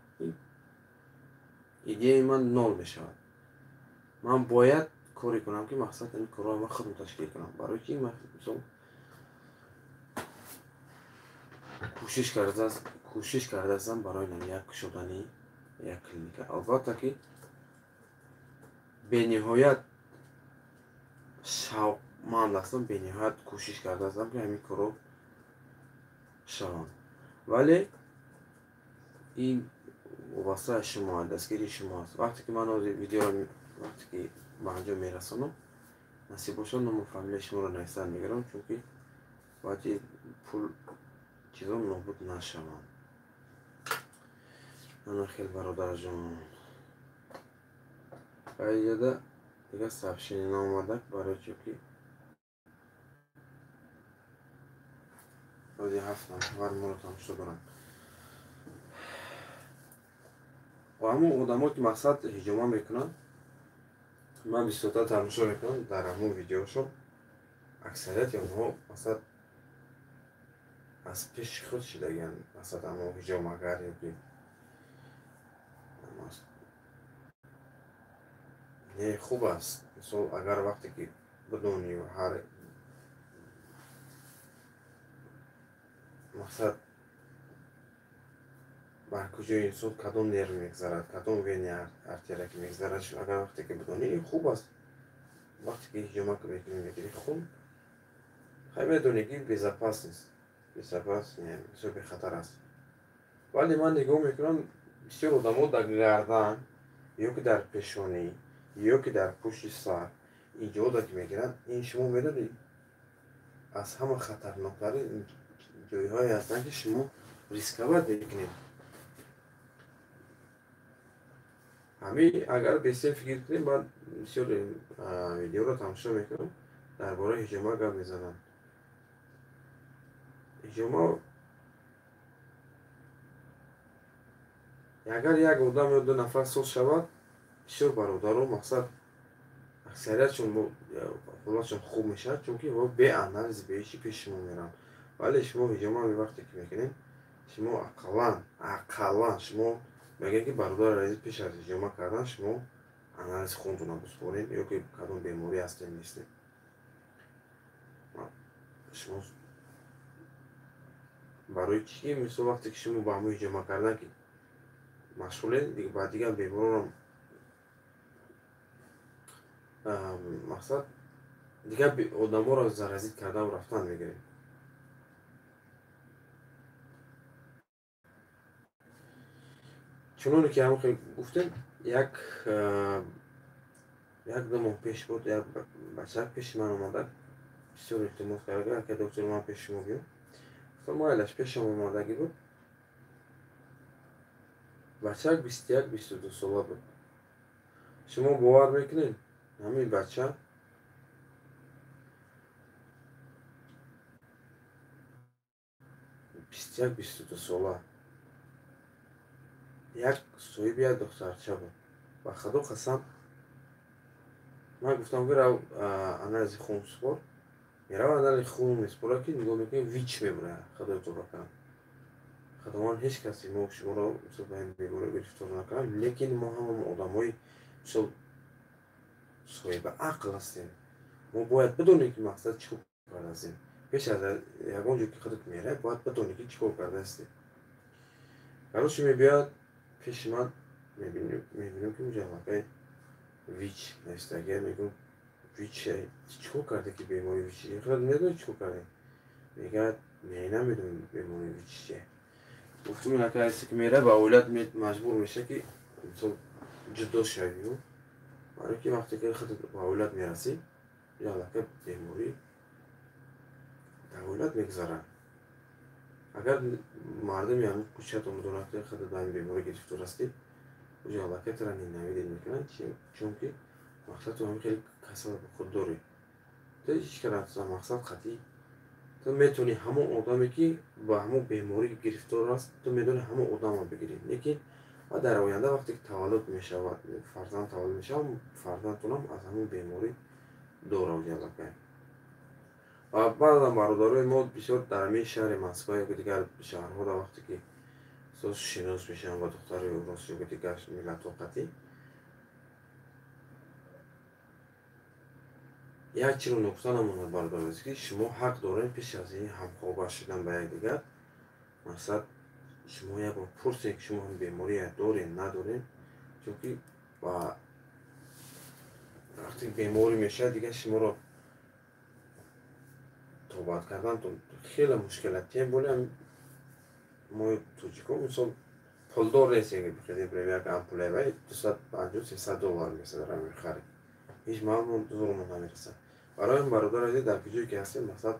идеяи ман нол мешавад. Ман бояд коре кунам, ки мақсад ҳамин корҳоро ман худам ташкил кунам. Барои ки ман мисол кӯшиш кардаастам барои як кушодани як клиника. Албатта ки бениҳоят шавқманд ҳастам, бениҳоят кӯшиш кардаастам, ки ҳамин корҳо шаванд. Вале ин вобаста аз шумо, дастгирии шумо аст. Вақте ки ман ҳозир видеоро вақте ки ба анҷом мерасонам, насиб бошад, ному фамилияи шуморо нависта мегирам, чунки бояд пул чизо нобуд нашаванд. Ана хел, бародарҷон. Инҷода дигар сообщение наомада, барои чӣ ки ҳозир 7 нафар моро тамошо доранд. Ва ҳамон одамо ки мақсад ҳиҷома мекунанд, ман бисёртар тамошо мекунам дар ҳамон видеошон, аксарияти онҳо мақсад аз пеши худ шидагианд. Мақсад ҳамон ҳиҷомагар ё ки не, хуб аст. Мисол агар вақте ки бидонӣ ҳар мақсад бар куҷои инсон кадом нерв мегзарад, кадом вени артерия ки мегзарад, агар вақте ки бидонӣ, ин хуб аст. Вақте ки ҳиҷома мекунӣ, мегирӣ хун, хай медонӣ ки безопас нест, безопас бисёр бехатар аст. Вале ман нигоҳ мекунам, бисёр одамо дар гардан ё ки дар пешонӣ ё ки дар пушти сар ин ҷода ки мегиранд, ин шумо медонед аз ҳама хатарноктарин ҷойҳое ҳастанд, ки шумо рисковать мекунед. Ҳамин агар бесем фикр кунем, баъд бисёр видеоро тамошо мекунам, дар бораи ҳиҷома гап мезанам. Ҳиҷома агар як одам ё ду нафар соз шавад, бисёр бародаро мақсад аксариятшон ҳолатшон хуб мешавад, чунки бе анализ, бе ҳеҷ чи пеши шумо мераванд. Вале шумо ҳиҷома вақте ки мекунед, шумо ақаллан шумо мегӯед, ки бародари азиз, пеш аз ҳиҷома кардан шумо анализи хунтонро бисупоред ё ки кадом беморӣ ҳастед нестед. Шумо барои чӣ, мисол вақте ки шумо ба ҳамон ҳиҷома кардан ки машғулед, ба дигар беморон мақсад дигар одаморо заразит кардан рафтан мегиред. Чуноне ки ҳамон хел гуфтем, як ду моҳ пеш буд, як бача пеши ман омада, бисёр илтимос карда, ака доктор, ман пеши шумо биём. Гуфтам майлаш, пешам омадагӣ буд. Бачак 21-22 сола буд. Шумо бовар мекунед, ҳамин бача 21-22 сола як соҳиби як духтарча буд. Ба худо қасам, ман гуфтам, бирав анализи хун супор. Мерав анализи хун месупора, ки нигоҳ мекунем, ВИЧ мебурад. Худои тоба кунам, худованд ҳеҷ касе мо шуморо мисол ба ин беморӣ гирифтор накунад, лекин мо ҳамон одамои мисол соҳиби ақл ҳастем. Мо бояд бидонем, ки мақсад чӣ кор кардаастем. Пеш аз ягон ҷо ки худат меравӣ, бояд бидонӣ, ки чӣ кор кардаастӣ. Короче, мебиёяд пеши ман, мебинем, ки унҷа аллакай ВИЧ навистагия. Мегӯм, ВИЧ чӣ кор карде, ки бемории ВИЧ? Худат медонӣ, чӣ кор карде? Мегӯяд, не, намедонам бемории ВИЧ чие. Гуфтум, ин ака ҳасте, ки меравад, ба оилат маҷбур мешавад, ки мисол ҷудо шавӣ. Барои ки вақте ки худат ба оилат мерасӣ, аллакай беморӣ дар оилат мегузарад. Агар мардуми ҳамин кӯчатон бидонад, ки худат ба ҳамин беморӣ гирифтор ҳастӣ, уҷа аллакай тура ненавидед мекунанд, чунки мақсад ту ҳамин хеле касал ба худ дорӣ. Ту ҳеҷ кара мақсад қатъӣ ту метавонӣ ҳамон одаме, ки ба ҳамон беморӣ гирифтор аст, ту медонӣ ҳамон одамро бигирӣ. Лекин ва дар оянда вақте ки таваллуд мешавад, фарзанд таваллуд мешавад, фарзандтонам аз ҳамон беморӣ дорад аллакай. Ва баъзан бародарои мо бисёр дар ҳамин шаҳри Москва ё ки дигар шаҳрҳоро вақте ки шинос мешаванд ба духтари урус ё ки дигар миллатҳо қатъӣ, як чиро нукта намонад, бародари азиз, ки шумо ҳақ доред пеш аз ин ҳамхоба шудан ба якдигар, мақсад шумо як бор пурсед, ки шумо ҳам бемория доред, надоред, чунки ба вақте беморӣ мешавад, дигар шуморо тобат кардан хеле мушкил аст. Тем более мо тоҷико мисол пулдор нестем, ки бихезем, як ампула вай 250-300 доллар месад ра мехарем. Ҳеҷ маълум зурумон намерасад. Барои ин бародари азиз, дар куҷое ки ҳастем, мақсад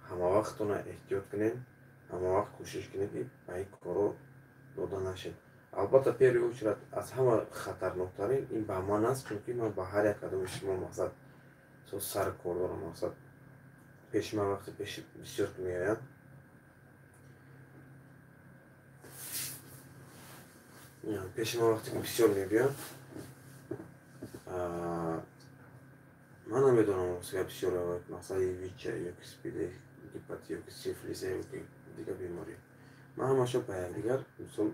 ҳамавақтона эҳтиёт кунем, ҳамавақт кӯшиш кунем, ки ба ин корро дода нашед. Албатта, первый очередь аз ҳама хатарноктарин ин ба ман аст, чунки ман ба ҳар як кадоми шумо мақсад сари кор дорам. Мақсад пеши ман вақте пеши бисёр ки меоянд, пеши ман вақте ки бисёр мебиёнд, ман намедонам, бисёр мақсади ВИЧа ё ки СПИД, гепатит ё ки сифилис ё ки дигар беморӣ, ман ҳамаашо ба якдигар мисол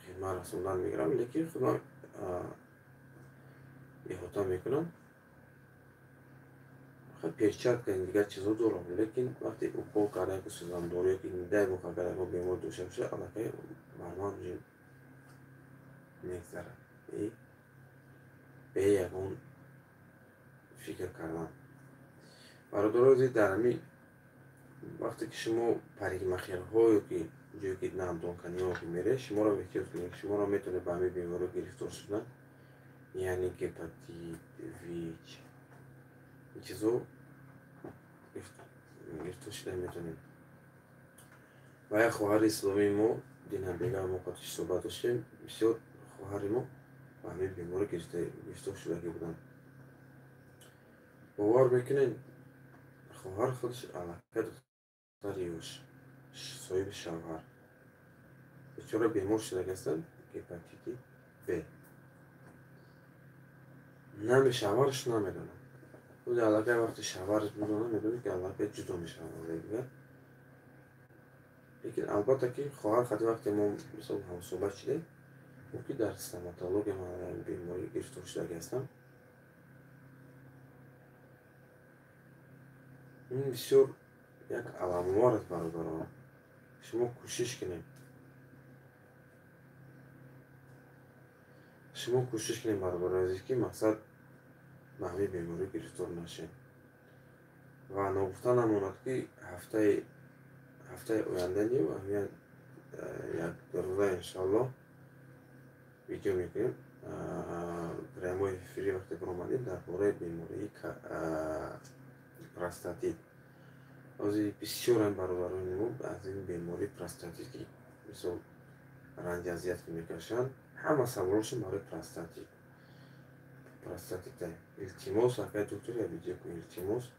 хидмат расондан мегирам, лекин худам иҳота мекунам. Перчатка, дигар чизҳо дорам, лекин вақте укол кардан ки сӯзандорӣ ё ки дай бох агар ягон бемор дошта бошад, аллакай бар ман мегзарад бе ягон фикр кардан. Бародарои азиз, дар ҳамин вақте ки шумо парикмахерҳо ё ки ҷое ки намдонканиҳо ки меравед, шуморо эҳтиёт кунед, шуморо метавонед ба ҳамин беморӣ гирифтор шудан, яъне гепатит, ВИЧ, ин чизҳо гирифтор шуда метавонед. Ва як хоҳари исломии мо, Динабега, мо қатиш суҳбат доштем, бисёр хоҳари мо ба ҳамин беморӣ гирифтор шудагӣ буданд. Бовар мекунед, хоҳар худаш аллакай духтари ёш, соҳиби шавҳар, бечора бемор шудагӣ ҳастанд гепатити Б. Нами шавҳараш намедонад. Худи аллакай вақти шавҳараш бидонад, медонад ки аллакай ҷудо мешавад. Лекин албатта ки хоҳар хати вақте мо мисол ҳамсӯҳбат шудем, гуфт ки дар стоматология ман беморӣ гирифтор шудагӣ ҳастам. Ин бисёр як аламовар аст, бародарон. Шумо кӯшиш кунед. Шумо кӯшиш кунед, бародарони азиз, ки мақсад ба ҳамин беморӣ гирифтор нашед. Ва ногуфта намонад, ки ҳафтаи оянда ним ҳамин як рӯза иншоаллоҳ видео мекунем. Прямой эфири вақте баромадем дар бораи бемории простатит. Ҳозир бисёрам бародарони мо аз ин бемории простатит, ки мисол ранҷи азият ки мекашанд, ҳама саволошон барои простатит. Простатита. Илтимос, акай доктор, я видео кун, илтимос.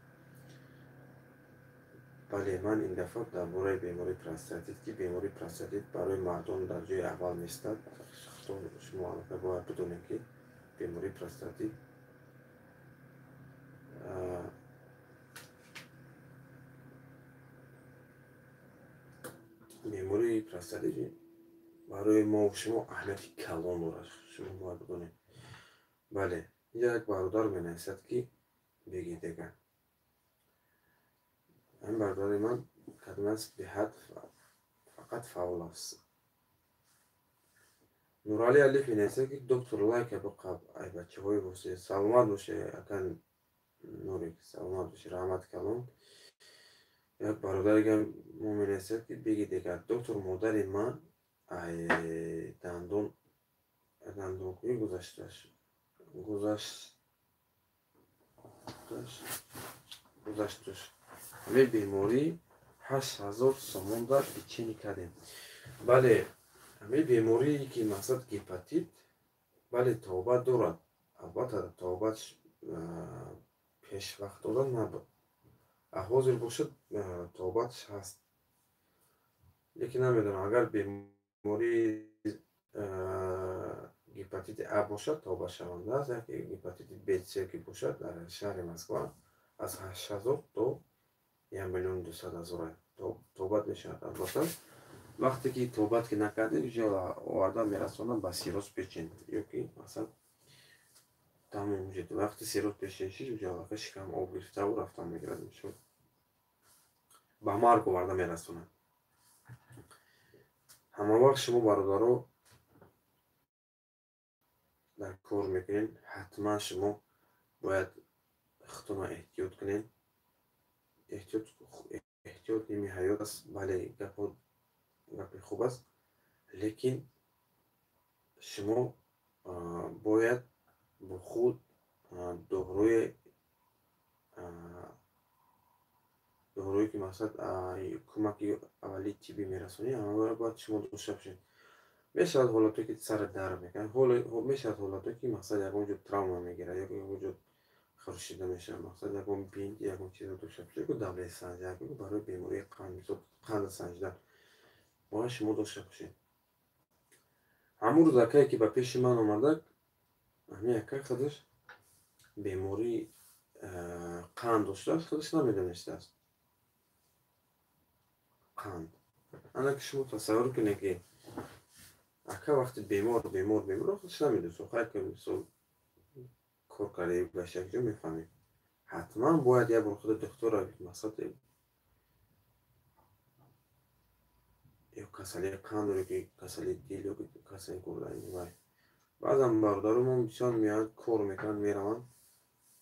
Бале, ман ин дафъа дар бораи бемории простатит, ки бемории простатит барои мардон дар ҷои аввал меистад. Шумо аллакай бояд бидонед, ки бемории простатит барои мо шумо аҳамияти калон дорад. Шумо бояд бидонед. Бале, инҷа як бародар менависад, ки бегидега. Ҳамин бародари ман кадом аст, беҳад фақат фаъол аст. Нуралӣ Алиф менависад, ки доктор лайка биқаб, ай бачаҳои босе. Саломат боше, ака Нурик, саломат боше, раҳмат калон. Як бародари мо менависад, ки бегидега, доктор, модари ман ай дандонкӯӣ гузашташ. Ҳамин беморӣ 8000 сомон дар лечение кардем. Бале, ҳамин беморие ки мақсад гепатит, бале, тобат дорад. Албатта тобат пешвақт додан набуд. Ҳозир бошад тобатш ҳаст. Лекин намедонам, агар бемории гепатити А бошад, тобатшаванда аст, яке гепатити Б, С ки бошад, дар шаҳри Москва аз 8000 то 1 200 000 тобат мешавад. Албатта, вақте ки тобат ки накардед, уҷа оварда мерасонанд ба сирроз печень, ё ки масалан тамом уҷа вақти сирроз печень шид, уҷа аллакай шикам об гирифтаву рафтан мегирад, мисол ба марг оварда мерасонанд. Ҳама вақт шумо бародаро дар кор мекунед, ҳатман шумо бояд худтонро эҳтиёт кунед. Эҳтиёт ними ҳаёт аст. Бале, гапи хуб аст, лекин шумо бояд бо худ дорӯе ки мақсад кӯмаки аввалии тиббӣ мерасонӣ, ҳамаро бояд шумо дошта бошед. Мешавад ҳолатое ки сара дард мекунад, мешавад ҳолатое ки мақсад ягон ҷо травма мегирад, ягон ҷо хуршида мешавад, мақсад ягон бинт, ягон чизро дошта бошед, ягон давлаи санҷа, барои бемории қанд, мисол қанд санҷидан бояд шумо дошта бошед. Ҳамун рӯз акае ки ба пеши ман омада, ҳамин ака худаш бемории қанд доштааст, худаш намедонистааст. Қанд. Ана ки шумо тасаввур кунед, ки ака вақти бемор, бемор, бемор, худаш намедонист. Хайр, ки мисол кор кардаи ба як ҷо мефаҳмед. Ҳатман бояд як бор худа духтура мақсад ё касалии қанд доред, ки касалии дил, ё касалии гурда. Вай баъзан бародарумон бисёр меоянд, кор мекунанд, мераванд,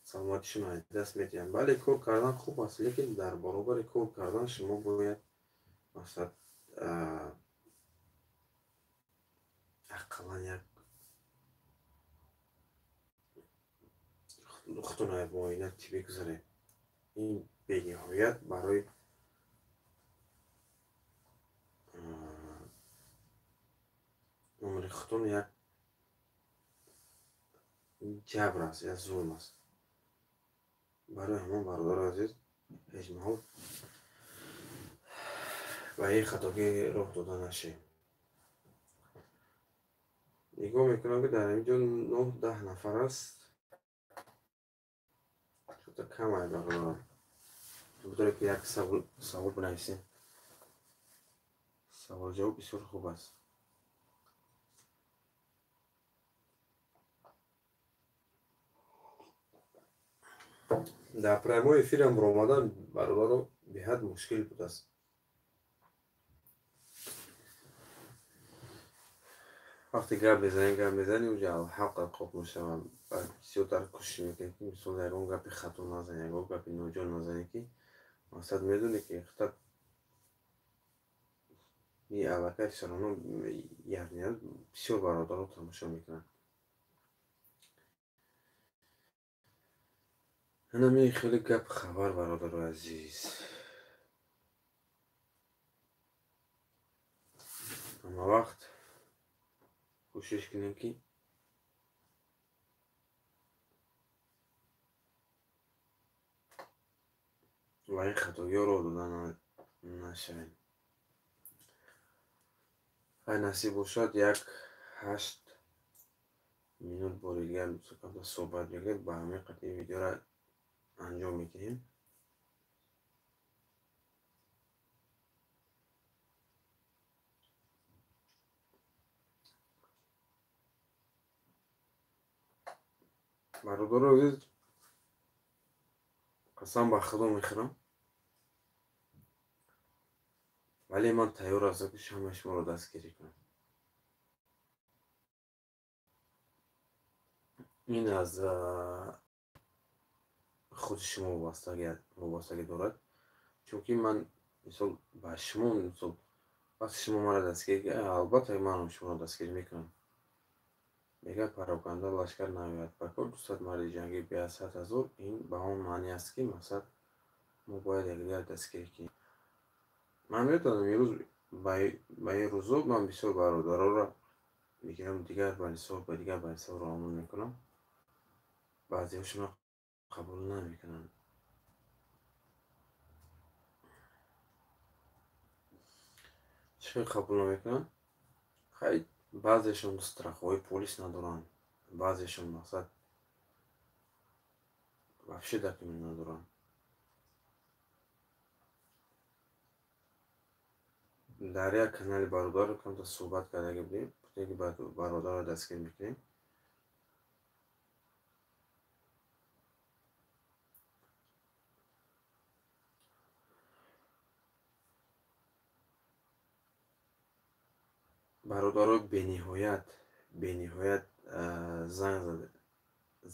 саломатишон аз даст медиҳанд. Бале, кор кардан хуб аст, лекин дар баробари кор кардан шумо бояд мақсад ақаллан як худтонро як муоина тиббӣ гузаред. Ин бениҳоят барои умри худтон як Ин ҷабр аст, як зулм аст. Барои ҳамон бародари азиз ҳеҷ маҳал ба ин хатогӣ роҳ дода нашем. Нигоҳ мекунам, ки дар инҷо 9-10 нафар аст. Чӯта кам ай бародарам. Бидоре ки як савол бинависем. Савол ҷавоб бисёр хуб аст. Дар прямой эфирам баромадан бародаро беҳад мушкил будааст. Вақте гап мезанем, уҷа алҳақ қоқ мешавам. Бисёртар кӯшиш мекунем, ки мисол ягон гапи хато назанем, ягон гапи ноҷо назанем, ки мақсад медонӣ, ки хата и аллакай всё равно бисёр бародаро тамошо мекунанд. Ана хеле гап хабар бародаро азиз. Ҳама вақт кӯшиш кунем, ки ва ин хатогиҳо роҳ дода нашавем. Хай насиб бошад, як 8 минут бори дигар суҳбат мекунем, ба ҳамин қадр ин видеоро анҷом медиҳем. Бародаро азиз, қасам ба Худо мехӯрам, вале ман тайёр ҳастам, ки ҳамаи шуморо дастгирӣ кунам. Ин аз худи шумо вобастагӣ дорад, чунки ман мисол ба шумо мисол вақте шумо маро дастгирӣ, албатта манам шуморо дастгирӣ мекунам. Мегӯяд пароканда лашкар наояд ба кор, 200 марди ҷангӣ беаз 100 ҳазор. Ин ба он маъне аст, ки мақсад мо бояд якдигар дастгирӣ кунем. Ман медонам, имрӯз ба ин рӯзо ман бисёр бародароро мегирам, дигар банисо ба дигар банисоро омон мекунам. Баъзеҳошонро қабул намекунанд. Чӣ қабул намекунанд? Хай баъзешон страховой полис надоранд, баъзешон мақсад вообще документ надоранд. Дар як канали бародаро камта суҳбат кардаги будем, гуфтем, ки бародарро дастгир мекунем. Бародаро бениҳоят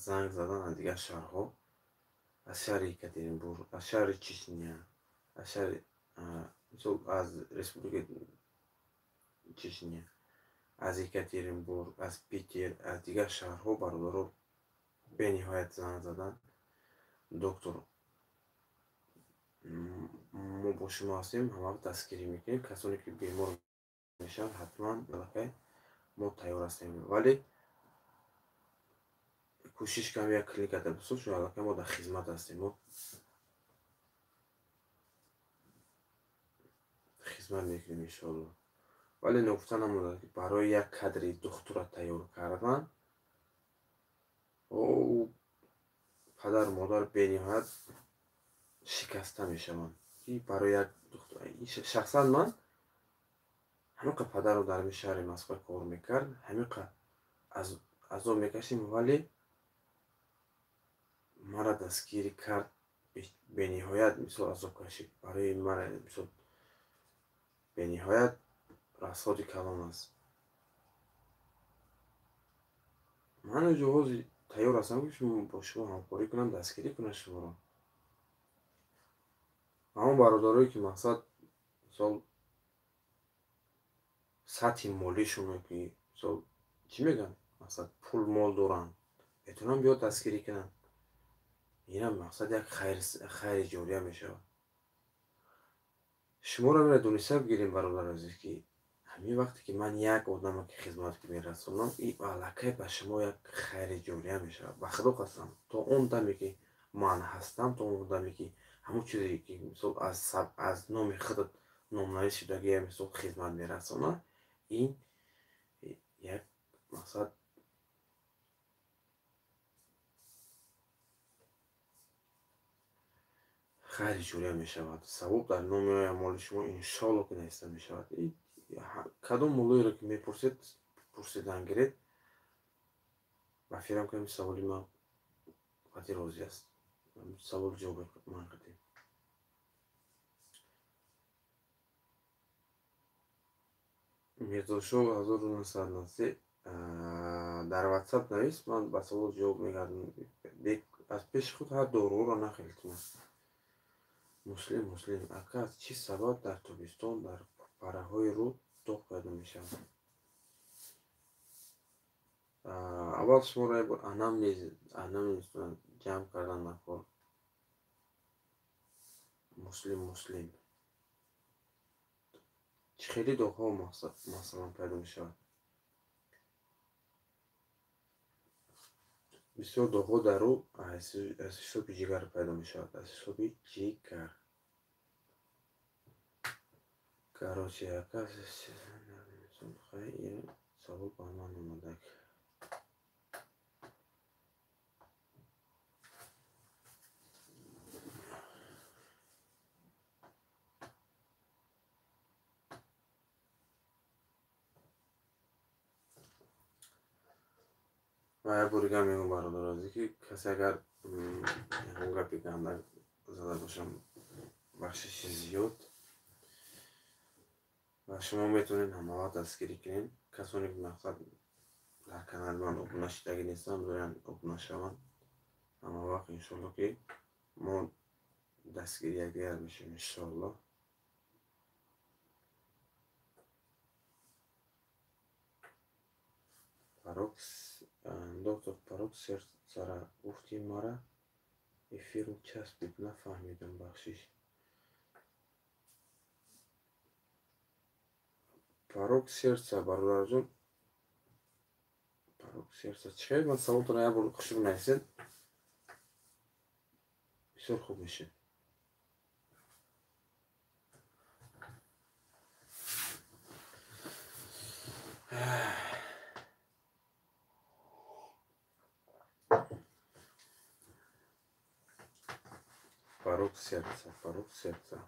занг задан аз дигар шаҳрҳо, аз шаҳри Екатеринбург, аз шаҳри Чечня, аз шаҳри мисол аз Республикаи Чечня, аз Екатеринбург, аз Питер, аз дигар шаҳрҳо бародаро бениҳоят занг задан. Доктор, мо бо шумо ҳастем, ҳамавақт дастгирӣ мекунем. Касоне ки бемор мешаванд, ҳатман аллакай мо тайёр ҳастем, вале кӯшиш кунам як клиникада бисоз, чун аллакай мо дар хизмат ҳастем, мо хизмат мекунем иншоалло. Вале ногуфта намонад, ки барои як кадри духтура тайёр кардан ӯ падару модар бениҳоят шикаста мешаванд, ки барои як духтур. Шахсан ман ҳамин падарам дар ҳамин шаҳри Москва кор мекард, ҳамин азоб мекашем, вале мара дастгирӣ кард, бениҳоят мисол азоб кашид. Барои мара мисол бениҳоят расходи калон аст. Ман ҷоҳози тайёр ҳастам, ки бо шумо ҳамкорӣ кунам, дастгирӣ кунам шуморо. Ҳамон бародарое ки мақсад мисол сатҳи молишон, ки мисол чӣ мегӯянд, мақсад пул мол доранд, метавонанд биёд дастгирӣ кунанд. Инам мақсад як хайри ҷория мешавад. Шуморо мера дониста бигирем, бародар азиз, ки Ҳамин вақте ки ман як одама ки хизмат ки мерасонам, и аллакай ба шумо як хайри ҷория мешавад. Ба Худо қасам, то он даме ки ман ҳастам, то он даме ки ҳамон чизе ки мисол аз номи худат номнавис шудагия мисол хизмат мерасонад, ин як мақсад хайри ҷория мешавад. Савоб дар номи аъмоли шумо иншоалло ки нависта мешавад. Кадом муллоеро ки мепурсед, пурсидан гиред, ба фикрам ки саволи ман қати розӣ аст. Савол ҷавоби ман қати. Мирзошоҳ 1993 дар WhatsApp навис, ман ба савол ҷавоб мегардам. Аз пеши худ ҳар доруро нахел илтимос. Муслим, Муслим, ака, аз чӣ сабаб дар тобистон дар параҳои рӯд доғ пайдо мешавад? Аввал шуморо як бор анамнез ҷамъ кардан накор. Муслим, Муслим, чӣ хели доғҳо масалан пайдо мешавад? Бисёр доғҳо дар рӯ аз ҳисоби ҷигар пайдо мешавад, аз ҳисоби ҷигар. Короче, ака, савол ба ман омадак. Ва як бори дигар мегӯям, бародаро азиз, ки касе агар ягон гапи ганда зада бошам, бахшиши зиёд. Ва шумо метавонед ҳамавақт дастгирӣ кунед. Касоне ки мақсад дар канали ман обуна шудагӣ нестанд, доранд обуна шаванд. Ҳамавақт иншоалло ки мо дастгири якдигар мешавем, иншоалло. Парокс, доктор, порок сердца гуфти мара эфиру часпид, нафаҳмидам, бахшиш. Порок сердца, бародарҷон, порок сердца чӣ хел? Ман саволтонро як бор хушук нависед, бисёр хуб мешавад. Порок сердца, порок сердца.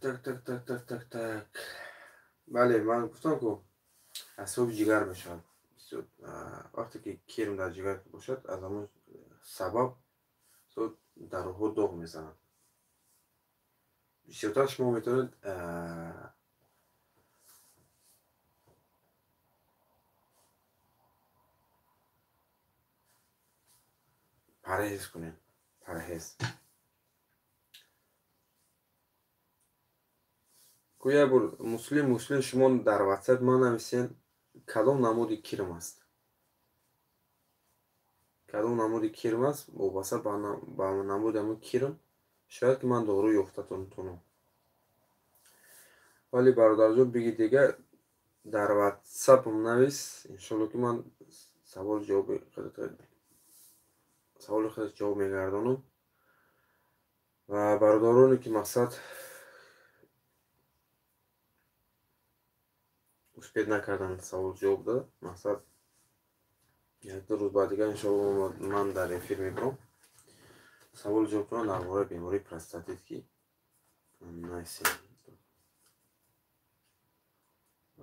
Так, так, так, так, так, так. Бале, ман гуфтам ку аз ҳисоби ҷигар мешавад. Вақте ки кирм дар ҷигар бошад, аз ҳамон сабаб дар рӯҳҳо доғ мезанад. Бисёртар шумо метавонед парҳез кунед, парҳез. Ку як бор Муслим, Муслим, шумо дар WhatsApp ман нависен, кадом намуди кирм аст? Кадом намуди кирм аст? Вобаста ба намуди ҳамон кирм шояд ки ман дору ёфтатон тунам. Вале бародарҷон, биги дига дар WhatsApp-ам навис, иншоалло ки ман савол ҷавоби саволи худат ҷавоб мегардонам. Ва бародароне ки мақсад успеть накардан савол ҷавоб дод, мақсад як ду рӯз баъд дигар иншоалло ман дар эфир мебарам савол ҷавобтонро дар бораи бемории простатит ки нависем.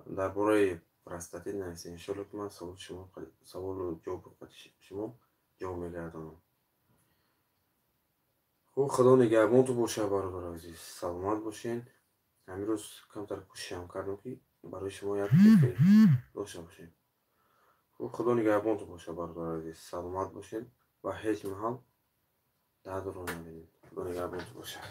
Дар бораи простатит нависем, иншоалло ки ман саволу ҷавоби шумо ҷавоб мегардонам. Хуб, Худо нигаҳбонтон бошад, бародари азиз, саломат бошед. Ҳамин рӯз камтар кӯшишам кардам ки барои шумо як эфир дошта бошем. Хуб, Худо нигаҳбонтон бошад, бародари азиз, саломат бошед. Ва ҳеҷ маҳал дардро набинед. Худо нигаҳбонтон бошад.